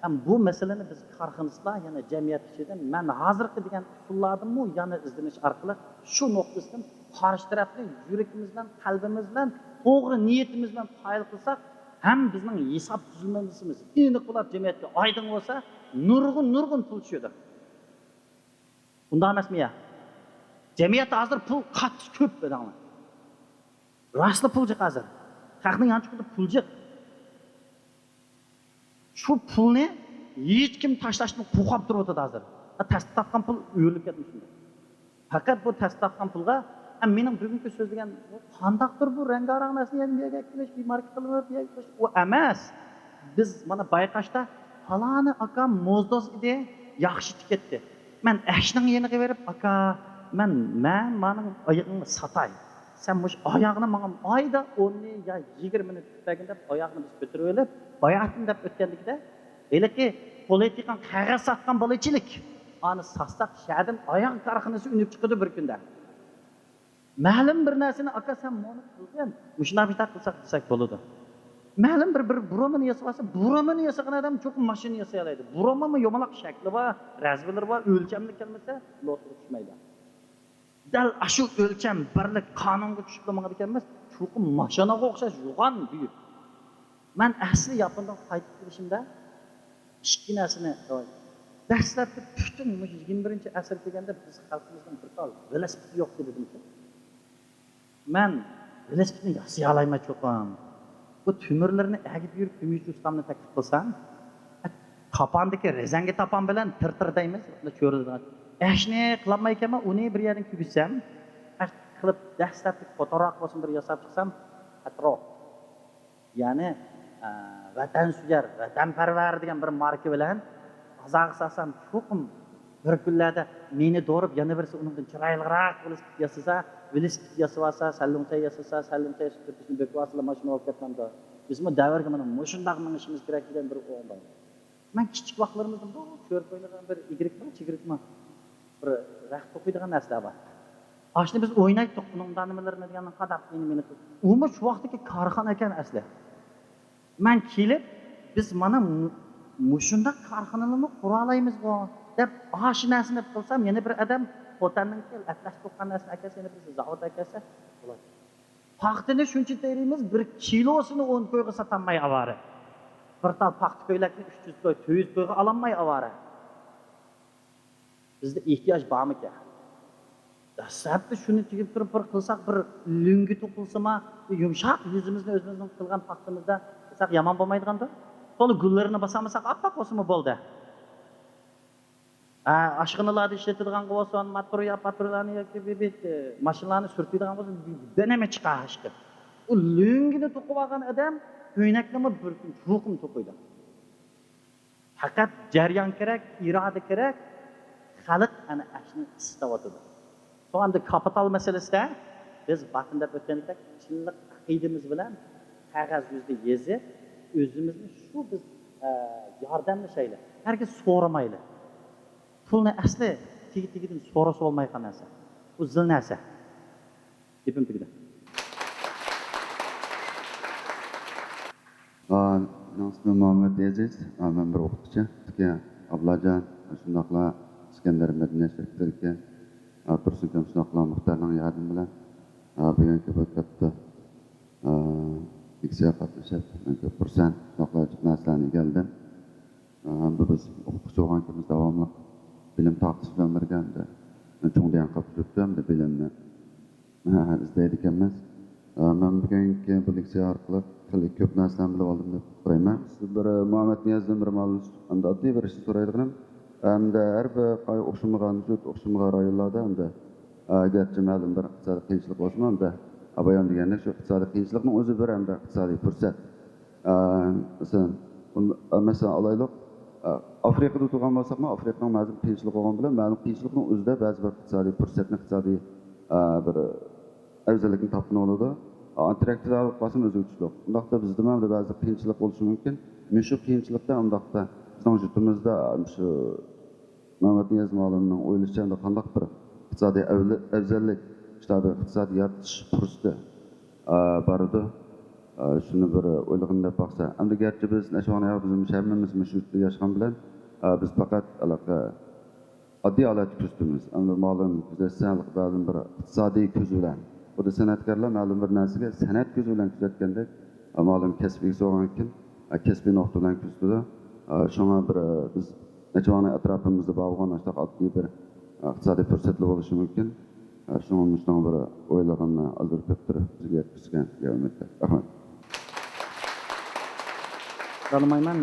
ھەم بۇ مەسىلىنى بىز كارخانىچىلار، يەنى جەمئىيەت ئىچىدە مەن ھازىرقى دېگەن ئۇسۇللاردىنمۇ يەنە ئىزدىنىش ئارقىلىق شۇ نۇقتىسىدىن قارشى تەرەپنى يۈرىكىمىز بىلەن، قەلبىمىز بىلەن، توغرا نىيىتىمىز بىلەن قايىل قىلساق، ھەم بىزنىڭ ھېساب تۈزۈلمىسىمىز ئېنىق بولۇپ، جەمئىيەتكە ئايدىڭ بولسا، نۇرغۇن، نۇرغۇن پۇل چۈشىدۇ. ئۇنداق ئەمەسمۇ يا؟ جەمئىيەتتە ھازىر پۇل قاتتىق كۆپ، بىلىڭلار. راستلا پۇل جىق ھازىر. خەقنىڭ يانچۇقىدا پۇل جىق. شۇ پۇلنى ھېچكىم تاشلاشتىن قورقۇپ تۇرۇۋاتىدۇ ھازىر. تەستە تاپقان پۇل ئۆرۈلۈپ كەتمىسۇن دەپ. پەقەت بۇ تەستە تاپقان پۇلغا، ھە، مېنىڭ بۈگۈنكى سۆزلىگەن، بۇ قانداقتۇر بۇ رەڭگارەڭ نەرسىنى يەنە بۇ يەرگە ئەكېلىش، بۇ ماركا قىلىپ، بۇ يەرگە قىلىش، ئۇ ئەمەس. بىز مانا بايقاشتا، پالانى ئاكام موزدوز ئىدى، ياخشى تىكەتتى. مەن ئەشنىڭ يېنىغا بېرىپ، ئاكا، مەن، مەن مانىڭ ئايىغىڭنى ساتاي. سەن مۇشۇ ئاياغنى ماڭا ئايدا ئوننى يا يىگىرمىنى تىكىپ بەرگىن دەپ، ئاياغنى بىز كۆتۈرۈۋېلىپ، باياتىن دەپ ئۆتكەندىكىدە، ھېلىقى قولىغا تىققان قەغەز ساتقان بالا ئىچىلىك. ئانى ساتساق، شەدىن ئاياغ كارخانىسى ئۈنۈپ چىقىدۇ بىر كۈندە. مەلۇم بىر نەرسىنى، ئاكا، سەن مۇنى قىلغىن، مۇشۇنداق مۇشۇنداق قىلساق دېسەك بولىدۇ. مەلۇم بىر، بىر بۇرۇمىنى ياسىۋالسا، بۇرۇمىنى ياسىغان ئادەم چوقۇم ماشىنا ياسىيالايدۇ. بۇرۇمىمۇ يومالاق شەكلى بار، رەزىللىرى بار، ئۆلچەملىك كەلمىسە، لوتىغا چۈشمەيدۇ. دەل ئاشۇ ئۆلچەم بىرلىك قانۇنغا چۈشۈپلا ماڭىدىكەنمىز، چوقۇم ماشىنىغا ئوخشاش يوغان بۈيۈك. مەن ئەسلى ياپوندىن قايتىپ كېلىشىمدە ئىككى نەرسىنى، دەسلەپتە پۈتۈن مۇشۇ يىگىرمە بىرىنچى ئەسىر دېگەندە بىز خەلقىمىزنىڭ بىر تال ۋېلىسىپىتى يوق دېدىمكەن. مەن ۋېلىسىپىتنى ياسىيالايمەن چوقۇم. بۇ تۆمۈرلىرىنى ئەگىپ يۈرۈپ كۆمۈچى ئۇستامنى تەكلىپ قىلسام، تاپاندىكى رېزەنگە تاپان بىلەن تىر تىر دەيمىز، چۆرىدىغان. ئەشنى قىلالمايكەنمەن، ئۇنى بىر يەردىن كۆگۈتسەم، ئەش قىلىپ دەسلەپتىكى قوتارراق بولسۇن بىر ياساپ چىقسام، ئەتراپ. يەنى، ئە، ۋەتەنسۆيەر، ۋەتەنپەرۋەر دېگەن بىر ماركا بىلەن بازارغا سالسام، چوقۇم بىر كۈنلەردە مېنى دوراپ، يەنە بىرسى ئۇنىڭدىن چىرايلىقراق ۋېلىسىپىت ياسىسا، ۋېلىسىپىت ياسىۋالسا، سەللىڭچە ياسىسا، سەللىڭچە ياسىتىپ بېكىۋالسىلا ماشىنا بولۇپ كەتمەمدۇ؟ بىزمۇ دەۋرگە مانا مۇشۇنداق مېڭىشىمىز كېرەك دېگەن بىر ئوڭ بار. مەن كىچىك ۋاقىتلىرىمىزدا بۇ كۆرۈپ ئوينىغان بىر ئىگرىك بار، چىگرىك ما؟ بىر رەخت توقۇيدىغان نەرسىلەر بار. ئاشۇنى بىز ئوينايتتۇق، ئۇنىڭ نېمىلىرىنى دېگەندىن قاداق ئېنى مېنى قىلىپ. ئۇمۇ شۇ ۋاقىتتىكى كارخانا ئىكەن ئەسلى. مەن كېلىپ، بىز مانا مۇ-، مۇشۇنداق كارخانىلارمۇ قۇرالايمىزغۇ دەپ، ئاشۇ نەرسىنى قىلسام، يەنە بىر ئادەم خوتەننىڭكى ئەتلەس توققان نەرسىنى ئەكەلسە، يەنە بىرسى زاۋۇت ئەكەلسە، بولاتتى. پاختىنى شۇنچە تېرىيمىز، بىر كىلوسىنى ئون كويغا ساتالماي ئاۋارە. بىر تال پاختا كۆيلەكنى ئۈچ يۈز كوي، تۆت يۈز كويغا ئالالماي ئاۋارە. بىزدە ئېھتىياج بارمىكەن؟ دەسلەپتە شۇنى تېگىپ تۇرۇپ بىر قىلساق، بىر لۆڭگە توقۇلسىما، بىر يۇمشاق يۈزىمىزنى ئۆزىمىزنىڭ قىلغان پاختىمىزدا قىلساق يامان بولمايدىغاندۇ؟ تولا گۈللىرىنى باسالمىساق، ئاپئاق بولسىمۇ بولدى. ھە، ئاشخانىلاردا ئىشلىتىدىغانغا بولسۇن، ماتور يا پاترولارنى ياكى بىر، بىر، ئە، ماشىنىلارنى سۈرتىدىغان بولسۇن، بىر دەنەمە چىقار ھېچكىم. ئۇ لۆڭگىنى توقۇۋالغان ئادەم كۆينەكنىمۇ بىر كۈن چوقۇم توقۇيدۇ. پەقەت جەريان كېرەك، ئىرادە كېرەك، خەلق ئەنە ئەشنى ئىستەۋاتىدۇ. شۇڭا ئەمدى كاپىتال مەسىلىسىدە بىز باتىن دەپ ئۆتكەندەك چىنلىق ئەقىدىمىز بىلەن قەغەز يۈزىدە يېزىپ، ئۆزىمىزنى شۇ بىز، ئە، ياردەملىشەيلى. ھەرگىز سورىمايلى. پۇلنى ئەسلى تېگى-تېگىدىن سورىسا بولمايدىغان نەرسە. بۇ زىل نەرسە. گېپىم تۈگىدى. ئا، مېنىڭ ئىسمىم مۇھەممەد ئەزىز. ئا، مەن بىر ئوقۇتقۇچى. ئابلاجان، شۇنداقلا ئىسكەندەر مەدەنىيەت شىركىتىدىكى، ئا، تۇرسۇن ئاكام، شۇنداقلا مۇختەرنىڭ ياردىمى بىلەن، ئا، بۈگۈنكى بۇ كاتتا، ئا، لېكسىيەگە قاتنىشىپ، مەن كۆپ خۇرسەن. شۇنداقلا جىق نەرسىلەرنى ئىگىلىدىم. ئا، ئەمدى بىز ئوقۇتقۇچى بولغانكىن، بىز داۋاملىق بىلىم تارقىتىش بىلەن بىرگە، ئەمدى چوڭ دېگەن قاپقا يۈرۈپتۇ، ئەمدى بىلىمنى ھە، ھە، ئىزدەيدىكەنمىز. ئە، مەن بۈگۈنكى بۇ لېكسىيە ئارقىلىق خېلى كۆپ نەرسىلەرنى بىلىۋالدىم دەپ قارايمەن. بىر، ئە، مۇھەممەد نىيازدىن بىر مەلۇم، ئەمدى ئاددىي بىر ئىشنى سورايدىغىنىم، ئەمدى ھەر بىر ئوخشىمىغان، زۇت ئوخشىمىغان رايونلاردا ئەمدى، ئە، گەرچە مەلۇم بىر ئىقتىسادىي قىيىنچىلىق بولسىمۇ، ئەمدى، ئە، بايام دېگەندەك شۇ ئىقتىسادىي قىيىنچىلىقنىڭ ئۆزى بىر ئەمدى ئىقتىسادىي پۇرسەت. ئە، مەسىلەن، ئۇن-، ئە، مەسىلەن ئالايلۇق، ئە، ئافرىقىدا تۇرغان بولساقمۇ، ئافرىقىنىڭ بەزى قىيىنچىلىقى بولغان بىلەن، مەلۇم قىيىنچىلىقنىڭ ئۆزىدە بەزى بىر ئىقتىسادىي پۇرسەتنى، ئىقتىسادىي، ئە، بىر ئەۋزەللىكنى تاپقىلى بولىدۇ. ئە، ئانتاركتىدىغا قارىسام ئۆزگىچىلىك. ئۇنداقتا بىزدىمۇ بىر بەزى قىيىنچىلىق بولۇشى مۇمكىن. مۇشۇ قىيىنچىلىقتا ئۇنداقتا بىزنىڭ يۇرتىمىزدا، ئە، مۇشۇ مەمەت نىياز مۇئەللىمنىڭ ئويلىشىچە، ئەمدى قانداق بىر ئىقتىسادىي ئەۋزە-، ئەۋزەللىك، شۇنداق بىر ئىقتىساد يارىتىش پۇرسىتى، ئا، بار ئىدى. ئا، شۇنى بىر ئويلىغىن دەپ باقسا. ئەمدى گەرچە بىز نەچچە ۋاقىت بىز مۇشۇ ھەممىمىز مۇشۇ يۇرتتا ياشىغان بىلەن، ئا، بىز پەقەت ھېلىقى ئاددىي ھالەتتە كۆزىتىمىز. ئەمدى مۇئەللىم كۆزەتسە، ھېلىقى بەزى بىر ئىقتىسادىي كۆز بىلەن. خۇددى سەنئەتكارلار مەلۇم بىر نەرسىگە سەنئەت كۆزى بىلەن كۆزەتكەندەك، ئا، مۇئەللىم كەسىپ ئىگىسى بولغاندىكىن، ئا، كەسپىي نۇقتا بىلەن كۆزىتىدۇ. ئا، شۇڭا بىر، ئا، بىز نەچچە ۋاقىت ئەتراپىمىزدا بار بولغان ئاشۇنداق ئاددىي بىر، ئا، ئىقتىسادىي پۇرسەتلەر بولۇشى مۇمكىن. ئا، شۇڭا مۇشۇنىڭ بىر ئويلىغىنىنى ئازدۇر كۆپتۇر بىزگە يەتكۈزگەن. يا ئۈمىدتە. رەھمەت. خالىمايمەن،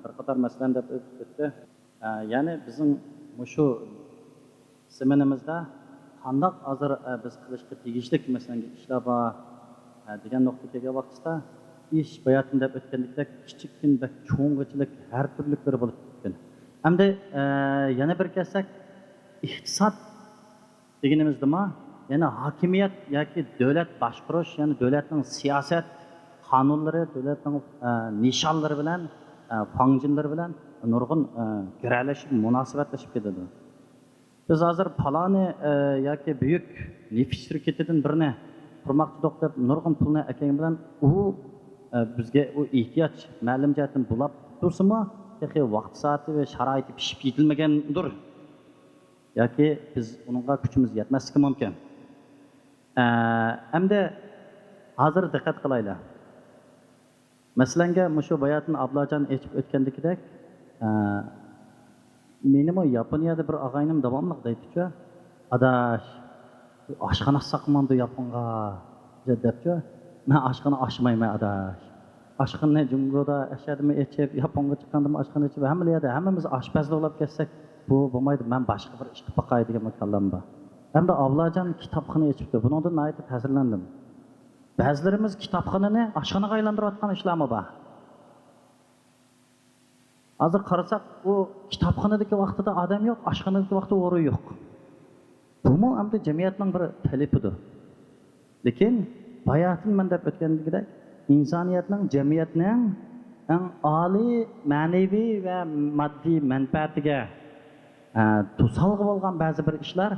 بىر قاتار مەسىلىنى دەپ ئۆتۈپ كەتتى. ئە، يەنى بىزنىڭ مۇشۇ زېمىنىمىزدا قانداق ھازىر، ئە، بىز قىلىشقا تېگىشلىك، مەسىلەن، ئىشلار بار، ئە، دېگەن نۇقتىغا كەلگەن ۋاقتىدا، ئىش باياتىن دەپ ئۆتكەندەك بەك كىچىكتىن بەك چوڭغىچىلىك ھەر تۈرلۈكلىرى بولۇپ كەتكەن. ئەمدى، ئە، يەنە بىر كەلسەك، ئىقتىساد دېگىنىمىزدىمۇ، يەنى ھاكىمىيەت ياكى دۆلەت باشقۇرۇش، يەنى دۆلەتنىڭ سىياسەت قانۇنلىرى، دۆلەتنىڭ، ئە، نىشانلىرى بىلەن، ئە، فاڭجېنلىرى بىلەن نۇرغۇن، ئە، گىرەلىشىپ، مۇناسىۋەتلىشىپ كېتىدۇ. بىز ھازىر پالانى، ئە، ياكى بۈيۈك نېفىت شىركىتىدىن بىرنى قۇرماقچىدۇق دەپ نۇرغۇن پۇلنى ئەكەلگەن بىلەن ئۇ، ئە، بىزگە ئۇ ئېھتىياج مەلۇم جەھەتتىن بولاپ تۇرسىمۇ، تېخى ۋاقتى سائىتى ۋە شارائىتى پىشىپ يېتىلمىگەندۇر. ياكى بىز ئۇنىڭغا كۈچىمىز يەتمەسلىكى مۇمكىن. ئە، ئەمدى ھازىر دىققەت قىلايلى. مەسىلەنگە، مۇشۇ باياتىن ئابلاجان ئېچىپ ئۆتكەندىكىدەك، ئە، مېنىمۇ ياپونىيەدە بىر ئاغايىنىم داۋاملىق دەيتتىچۇ، «ئاداش، ئاشخانا ئاچساقمامدۇ ياپونغا؟» دەپچۇ. «مەن ئاشخانا ئاچمايمەن، ئاداش. ئاشخانىنى جۇڭگودا ئەشەدىمۇ ئېچىپ، ياپونغا چىققاندىمۇ ئاشخانا ئېچىپ، ھەممە يەردە ھەممىمىز ئاشپەزلا بولاپ كەتسەك، بۇ بولمايدۇ، مەن باشقا بىر ئىش قىلىپ باقاي» دېگەن بىر كاللام بار. ئەمدى ئابلاجان كىتابخانا ئېچىپتۇ. بۇنىڭدىن ناھايىتى تەسىرلەندىم. بەزىلىرىمىز كىتابخانىنى ئاشخانىغا ئايلاندۇرۇۋاتقان ئىشلارمۇ بار. ھازىر قارىساق، ئۇ كىتابخانىدىكى ۋاقتىدا ئادەم يوق، ئاشخانىدىكى ۋاقتىدا ئورۇن يوق. بۇمۇ ئەمدى جەمئىيەتنىڭ بىر تەلىپىدۇر. لېكىن باياتىن مەن دەپ ئۆتكەندىكىدەك، ئىنسانىيەتنىڭ، جەمئىيەتنىڭ ئەڭ ئالىي مەنىۋى ۋە ماددىي مەنپەئەتىگە، ئە، توسالغۇ بولغان بەزى بىر ئىشلار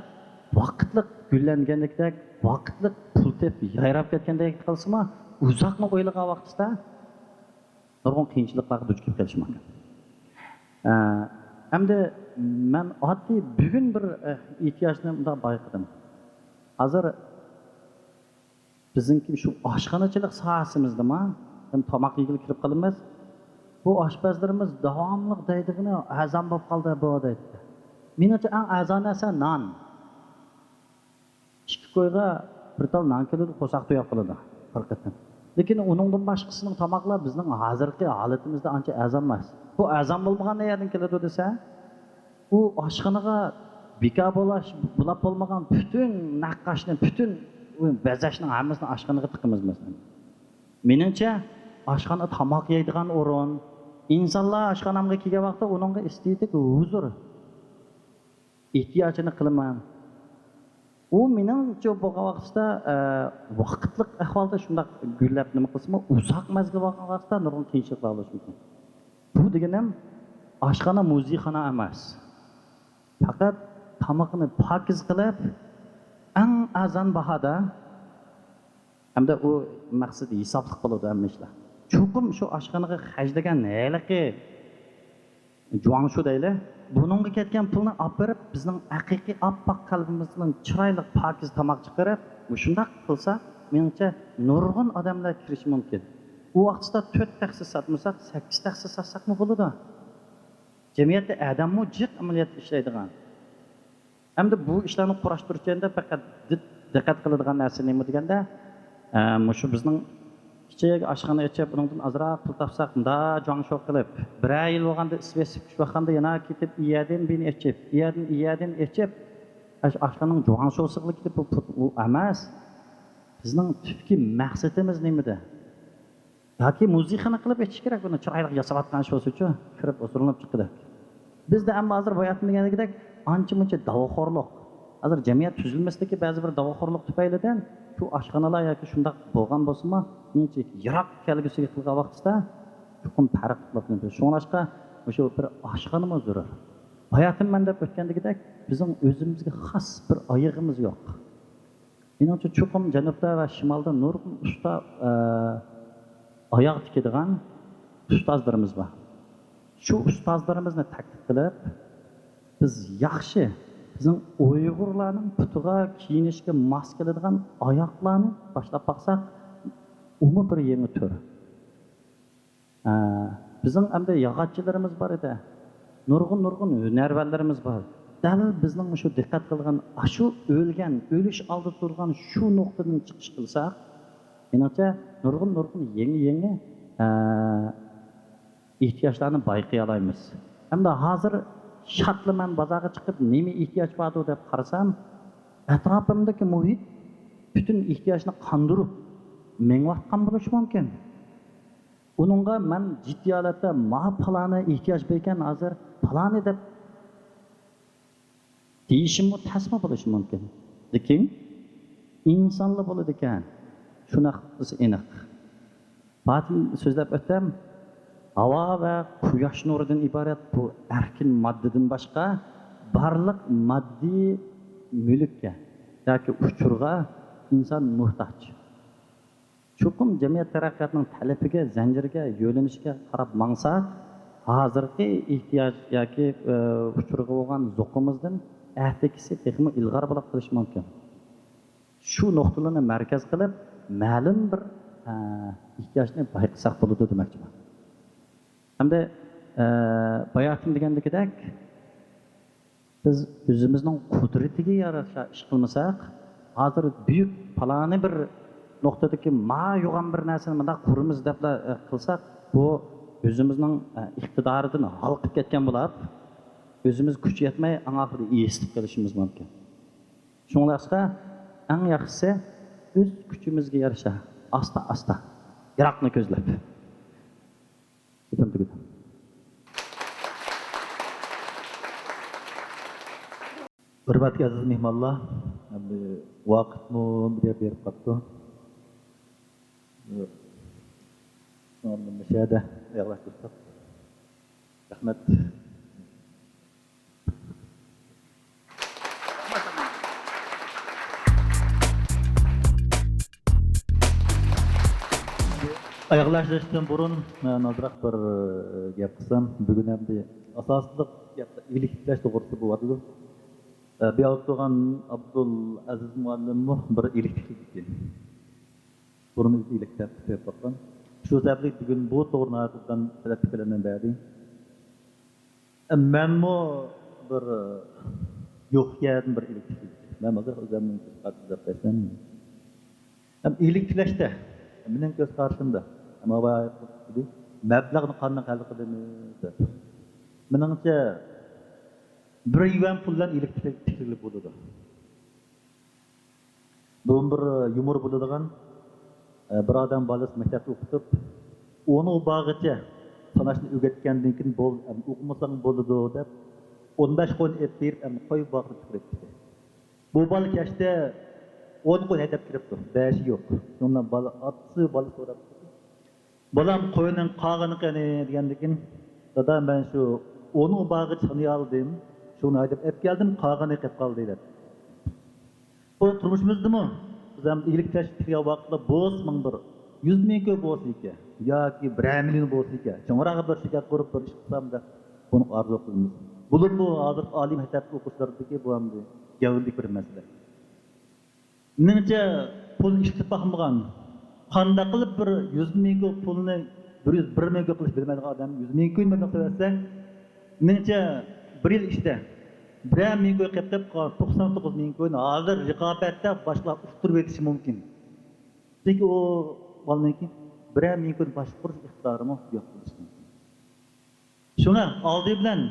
ۋاقىتلىق گۈللەنگەندەك، ۋاقىتلىق پۇل تېپىپ يايراپ كەتكەندەك قىلسىمۇ، ئۇزاقنى ئويلىغان ۋاقتىدا نۇرغۇن قىيىنچىلىقلارغا دۇچ كېلىپ قېلىشى مۇمكىن. ئە، ئەمدى مەن ئاددىي بۈگۈن بىر، ئە، ئېھتىياجنى مۇنداق بايقىدىم. ھازىر بىزنىڭكى شۇ ئاشخانىچىلىق ساھەسىمىزدىمۇ، يەنى تاماق يېگىلى كىرىپ قالىمىز. بۇ ئاشپەزلىرىمىز داۋاملىق دەيدىغىنى، «ئەزان بولۇپ قالدى بۇ» دەيدۇ. مېنىڭچە ئەڭ ئەرزان نەرسە نان. ئىككى كويغا بىر تال نان كېلىدۇ، قورساق تويۇپ قالىدۇ بىر قېتىم. لېكىن ئۇنىڭدىن باشقىسىنىڭ تاماقلار بىزنىڭ ھازىرقى ھالىتىمىزدە ئانچە ئەرزان ئەمەس. بۇ ئەرزان بولمىغان نەيەردىن كېلىدۇ دېسە، ئۇ ئاشخانىغا بىكار بولاش، بولاپ بولمىغان پۈتۈن نەققاشنى، پۈتۈن بەزەشنىڭ ھەممىسىنى ئاشخانىغا تىقىمىز مەسىلەن. مېنىڭچە، ئاشخانا تاماق يەيدىغان ئورۇن، ئىنسانلار ئاشخانامغا كەلگەن ۋاقىتتا ئۇنىڭغا ئېستېتىك ھۇزۇر، ئېھتىياجىنى قىلىمەن. ئۇ مېنىڭچە بولغان ۋاقىتتا، ئە، ۋاقىتلىق ئەھۋالدا شۇنداق گۈللەپ نېمە قىلسىمۇ، ئۇزاق مەزگىل بولغان ۋاقىتتا نۇرغۇن قىيىنچىلىقلار بولۇشى مۇمكىن. بۇ دېگىنىم ئاشخانا مۇزېيخانا ئەمەس. پەقەت تامىقىنى پاكىز قىلىپ، ئەڭ ئەرزان باھادا، ھەمدە ئۇ مەقسىتى ھېسابلىق بولىدۇ ھەممە ئىشلار. چوقۇم شۇ ئاشخانىغا خەجلىگەن ھېلىقى جۇاڭشۇ دەيلى، بۇنىڭغا كەتكەن پۇلنى ئاپىرىپ، بىزنىڭ ھەقىقىي ئاپئاق قەلبىمىزدىن چىرايلىق، پاكىز تاماق چىقىرىپ، مۇشۇنداق قىلسا، مېنىڭچە، نۇرغۇن ئادەملەر كىرىشى مۇمكىن. ئۇ ۋاقىتتا تۆت تەخسە ساتمىساق، سەككىز تەخسە ساتساقمۇ بولىدۇ. جەمئىيەتتە ئادەممۇ جىق ئەمەلىيەتتە ئىشلەيدىغان. ئەمدى بۇ ئىشلارنى قۇراشتۇرۇش جەريانىدا پەقەت دىت-، دىققەت قىلىدىغان نەرسە نېمە دېگەندە، ئە، مۇشۇ بىزنىڭ كىچىك ئاشخانا ئېچىپ، ئۇنىڭدىن ئازراق پۇل تاپساق، مۇنداق جۇاڭشۇ قىلىپ، بىرەر يىل بولغاندا ئىسۋېسىپ چۈشۈۋاتقاندا يەنە كېتىپ، ئىيەدىن بىنى ئېچىپ، ئىيەدىن، ئىيەدىن ئېچىپ، ئاشۇ ئاشخانىنىڭ جۇاڭشۇسىغا كېتىپ، بۇ پۇل، ئۇ ئەمەس. بىزنىڭ تۈپكى مەقسىتىمىز نېمىدە؟ ياكى مۇزېيخانا قىلىپ ئېچىش كېرەك، بۇنى چىرايلىق ياساۋاتقان ئىش بولسىچۇ، كىرىپ ھۇزۇرلىنىپ چىققۇدەك. بىزدە ئەمما ھازىر باياتىن دېگەندەك ئانچە-مۇنچە داۋاخورلۇق. ھازىر جەمئىيەت تۈزۈلمىسىدىكى بەزى بىر داۋاخورلۇق تۈپەيلىدىن شۇ ئاشخانىلار ياكى شۇنداق بولغان بولسىمۇ، مېنىڭچە يىراق كەلگۈسىگە قىلغان ۋاقتىدا چوقۇم پەرق قىلىپ. شۇڭلاشقا مۇشۇ بىر ئاشخانىمۇ زۆرۈر. باياتىن مەن دەپ ئۆتكەندىكىدەك بىزنىڭ ئۆزىمىزگە خاس بىر ئايىغىمىز يوق. مېنىڭچە، چوقۇم جەنۇبتا ۋە شىمالدا نۇرغۇن ئۇستا، ئە، ئاياغ تىكىدىغان ئۇستازلىرىمىز بار. شۇ ئۇستازلىرىمىزنى تەكلىپ قىلىپ، بىز ياخشى، بىزنىڭ ئۇيغۇرلارنىڭ پۇتىغا كىيىنىشكە ماس كېلىدىغان ئاياغلارنى باشلاپ باقساق، ئۇمۇ بىر يېڭى تۈر. ئە، بىزنىڭ ئەمدى ياغاچچىلىرىمىز بار ئىدى. نۇرغۇن، نۇرغۇن ھۈنەرۋەنلىرىمىز بار. دەل بىزنىڭ مۇشۇ دىققەت قىلغان، ئاشۇ ئۆلگەن، ئۆلۈش ئالدىدا تۇرغان شۇ نۇقتىدىن چىقىش قىلساق، مېنىڭچە نۇرغۇن، نۇرغۇن يېڭى، يېڭى، ئە، ئېھتىياجلارنى بايقىيالايمىز. ئەمدى ھازىر شادلىمەن بازارغا چىقىپ، نېمە ئېھتىياج باردۇ دەپ قارىسام، ئەتراپىمدىكى مۇھىت پۈتۈن ئېھتىياجنى قاندۇرۇپ مېڭىۋاتقان بولۇشى مۇمكىن. ئۇنىڭغا مەن جىددىي ھالەتتە، ما پالانى ئېھتىياج بار ئىكەن، ھازىر پالانى دەپ دېيىشىممۇ تەسمۇ بولۇشى مۇمكىن. لېكىن ئىنسانلا بولىدىكەن. شۇنداق بولسا ئېنىق. باياتىن سۆزلەپ ئۆتتۈم. ھاۋا ۋە قۇياش نۇرىدىن ئىبارەت بۇ ئەركىن ماددىدىن باشقا بارلىق ماددىي مۈلۈككە ياكى ئۇچۇرغا ئىنسان موھتاج. چوقۇم جەمئىيەت تەرەققىياتىنىڭ تەلىپىگە، زەنجىرىگە، يۆنىلىشىگە قاراپ ماڭساق، ھازىرقى ئېھتىياج ياكى، ئى، ئۇچۇرغا بولغان زوقىمىزدىن ئەتىكىسى تېخىمۇ ئىلغار بولۇپ قېلىشى مۇمكىن. شۇ نۇقتىلارنى مەركەز قىلىپ، مەلۇم بىر، ئە، ئېھتىياجنى بايقىساق بولىدۇ دېمەكچىمەن. ھەمدە، ئە، باياتىن دېگەندىكىدەك، بىز ئۆزىمىزنىڭ قۇدرىتىگە يارىشا ئىش قىلمىساق، ھازىر بۈيۈك پالانى بىر نۇقتىدىكى ما يوغان بىر نەرسىنى مۇنداق قۇرىمىز دەپلا، ئە، قىلساق، بۇ ئۆزىمىزنىڭ، ئە، ئىقتىدارىدىن ھالقىپ كەتكەن بولۇپ، ئۆزىمىز كۈچ يەتمەي، ئەڭ ئاخىرىدا ئېسىلىپ قېلىشىمىز مۇمكىن. شۇڭلاشقا، ئەڭ ياخشىسى ئۆز كۈچىمىزگە يارىشا، ئاستا-ئاستا، يىراقنى كۆزلەپ. گېپىم تۈگىدى. ھۆرمەتلىك ئەزىز مېھمانلار، ئەمدى ۋاقىتمۇ بىر يەردە بېرىپ قاپتۇ. مۇشۇ يەردە ئاياغلاشتۇرساق. رەھمەت. ئاياغلاشتىن بۇرۇن مەن ئازراق بىر، ئى، گەپ قىلسام، بۈگۈن ئەمدى ئاساسلىق گەپ ئىگىلىك تىكلەش توغرىسىدا بولۇۋاتىدۇ. ئە، بۇ يەردە تۇرغان ئابدۇل ئەزىز مۇئەللىممۇ بىر ئىگىلىك تىكلىگۈچى. بۇرۇن ئۆزى ئىگىلىك تىكلەپ باققان. شۇ سەۋەبلىك بۈگۈن بۇ توغرا ناھايىتى ئوبدان تەلەپ پىكىرلەرنى بەردى. ئە، مەنمۇ بىر، ئە، يوق يەردىن بىر ئىگىلىك تىكلىگۈچى. مەن ھازىر ئۆزۈمنىڭ كۆز قارىشىدا دەپ بەرسەم. ھەم ئىگىلىك تىكلەشتە، مېنىڭ كۆز قارىشىمدا، ئەمما بايا دېدى، مەبلەغنى قانداق ھەل قىلىمىز دەپ. مېنىڭچە، بىر يۈەن پۇل بىلەن ئىگىلىك تىك-، تىكلىگىلى بولىدۇ. بۇ بىر يۇمۇر بولىدىغان، ئە، بىر ئادەم بالىسى مەكتەپتە ئوقۇتۇپ، ئۇنىڭ بارغىچە ساناشنى ئۆگەتكەندىن كېيىن، بول، ئەمدى ئوقۇمىساڭ بولىدۇ دەپ، ئون بەش قوينى ئېلىپ بېرىپ، ئەمدى قوي باغرىدا تۇرۇپ كېتىپتۇ. بۇ بالا كەچتە ئون قوينى ھەيدەپ كىرىپتۇ، بەشى يوق. شۇنىڭ بىلەن بالا ئاتىسى، بالا سوراپ، «بالام، قوينىڭ قالغىنى قېنى؟» دېگەندىكىن، «دادا، مەن شۇ ئونغا بارغىچە سانىيالىدىم، شۇنى ھەيدەپ ئەپ كەلدىم، قالغىنى قېلىپ قالدى» دەپ. بۇ تۇرمۇشىمىزدىمۇ بىز ھەم ئىگىلىك تىلەشكە كىرگەن ۋاقىتتا بولسا مىڭ بىر، يۈز مىڭ كوي بولسا ئىكەن ياكى بىرەر مىليون بولسا ئىكەن، چوڭراق بىر شىركەت قۇرۇپ بىر ئىش قىلسام دەپ بۇنى ئارزۇ قىلىمىز. بولۇپمۇ ھازىرقى ئالىي مەكتەپتىكى ئوقۇغۇچىلاردىكى بۇ ئەمدى گەۋدىلىك بىر مەسىلە. مېنىڭچە، پۇلنى ئىشلىتىپ باقمىغان، قانداق قىلىپ بىر يۈز مىڭ كوي پۇلنى بىر يۈز بىر مىڭ كوي قىلىپ بىلمەيدىغان ئادەم يۈز مىڭ كوينى مەبلەغ سېلىۋەتسە، مېنىڭچە، بىر يىل ئىچىدە بىرەر مىڭ كوي قېپىپ قېلىپ قالغان توقسان توققۇز مىڭ كوينى ھازىر رىقابەتتە باشقىلار ئۇقتۇرۇپ ئېتىشى مۇمكىن. چۈنكى ئۇ بالىنىڭكى بىرەر مىڭ كوينى باشقۇرۇش ئىقتىدارىمۇ يوق بولۇشى مۇمكىن. شۇڭا ئالدى بىلەن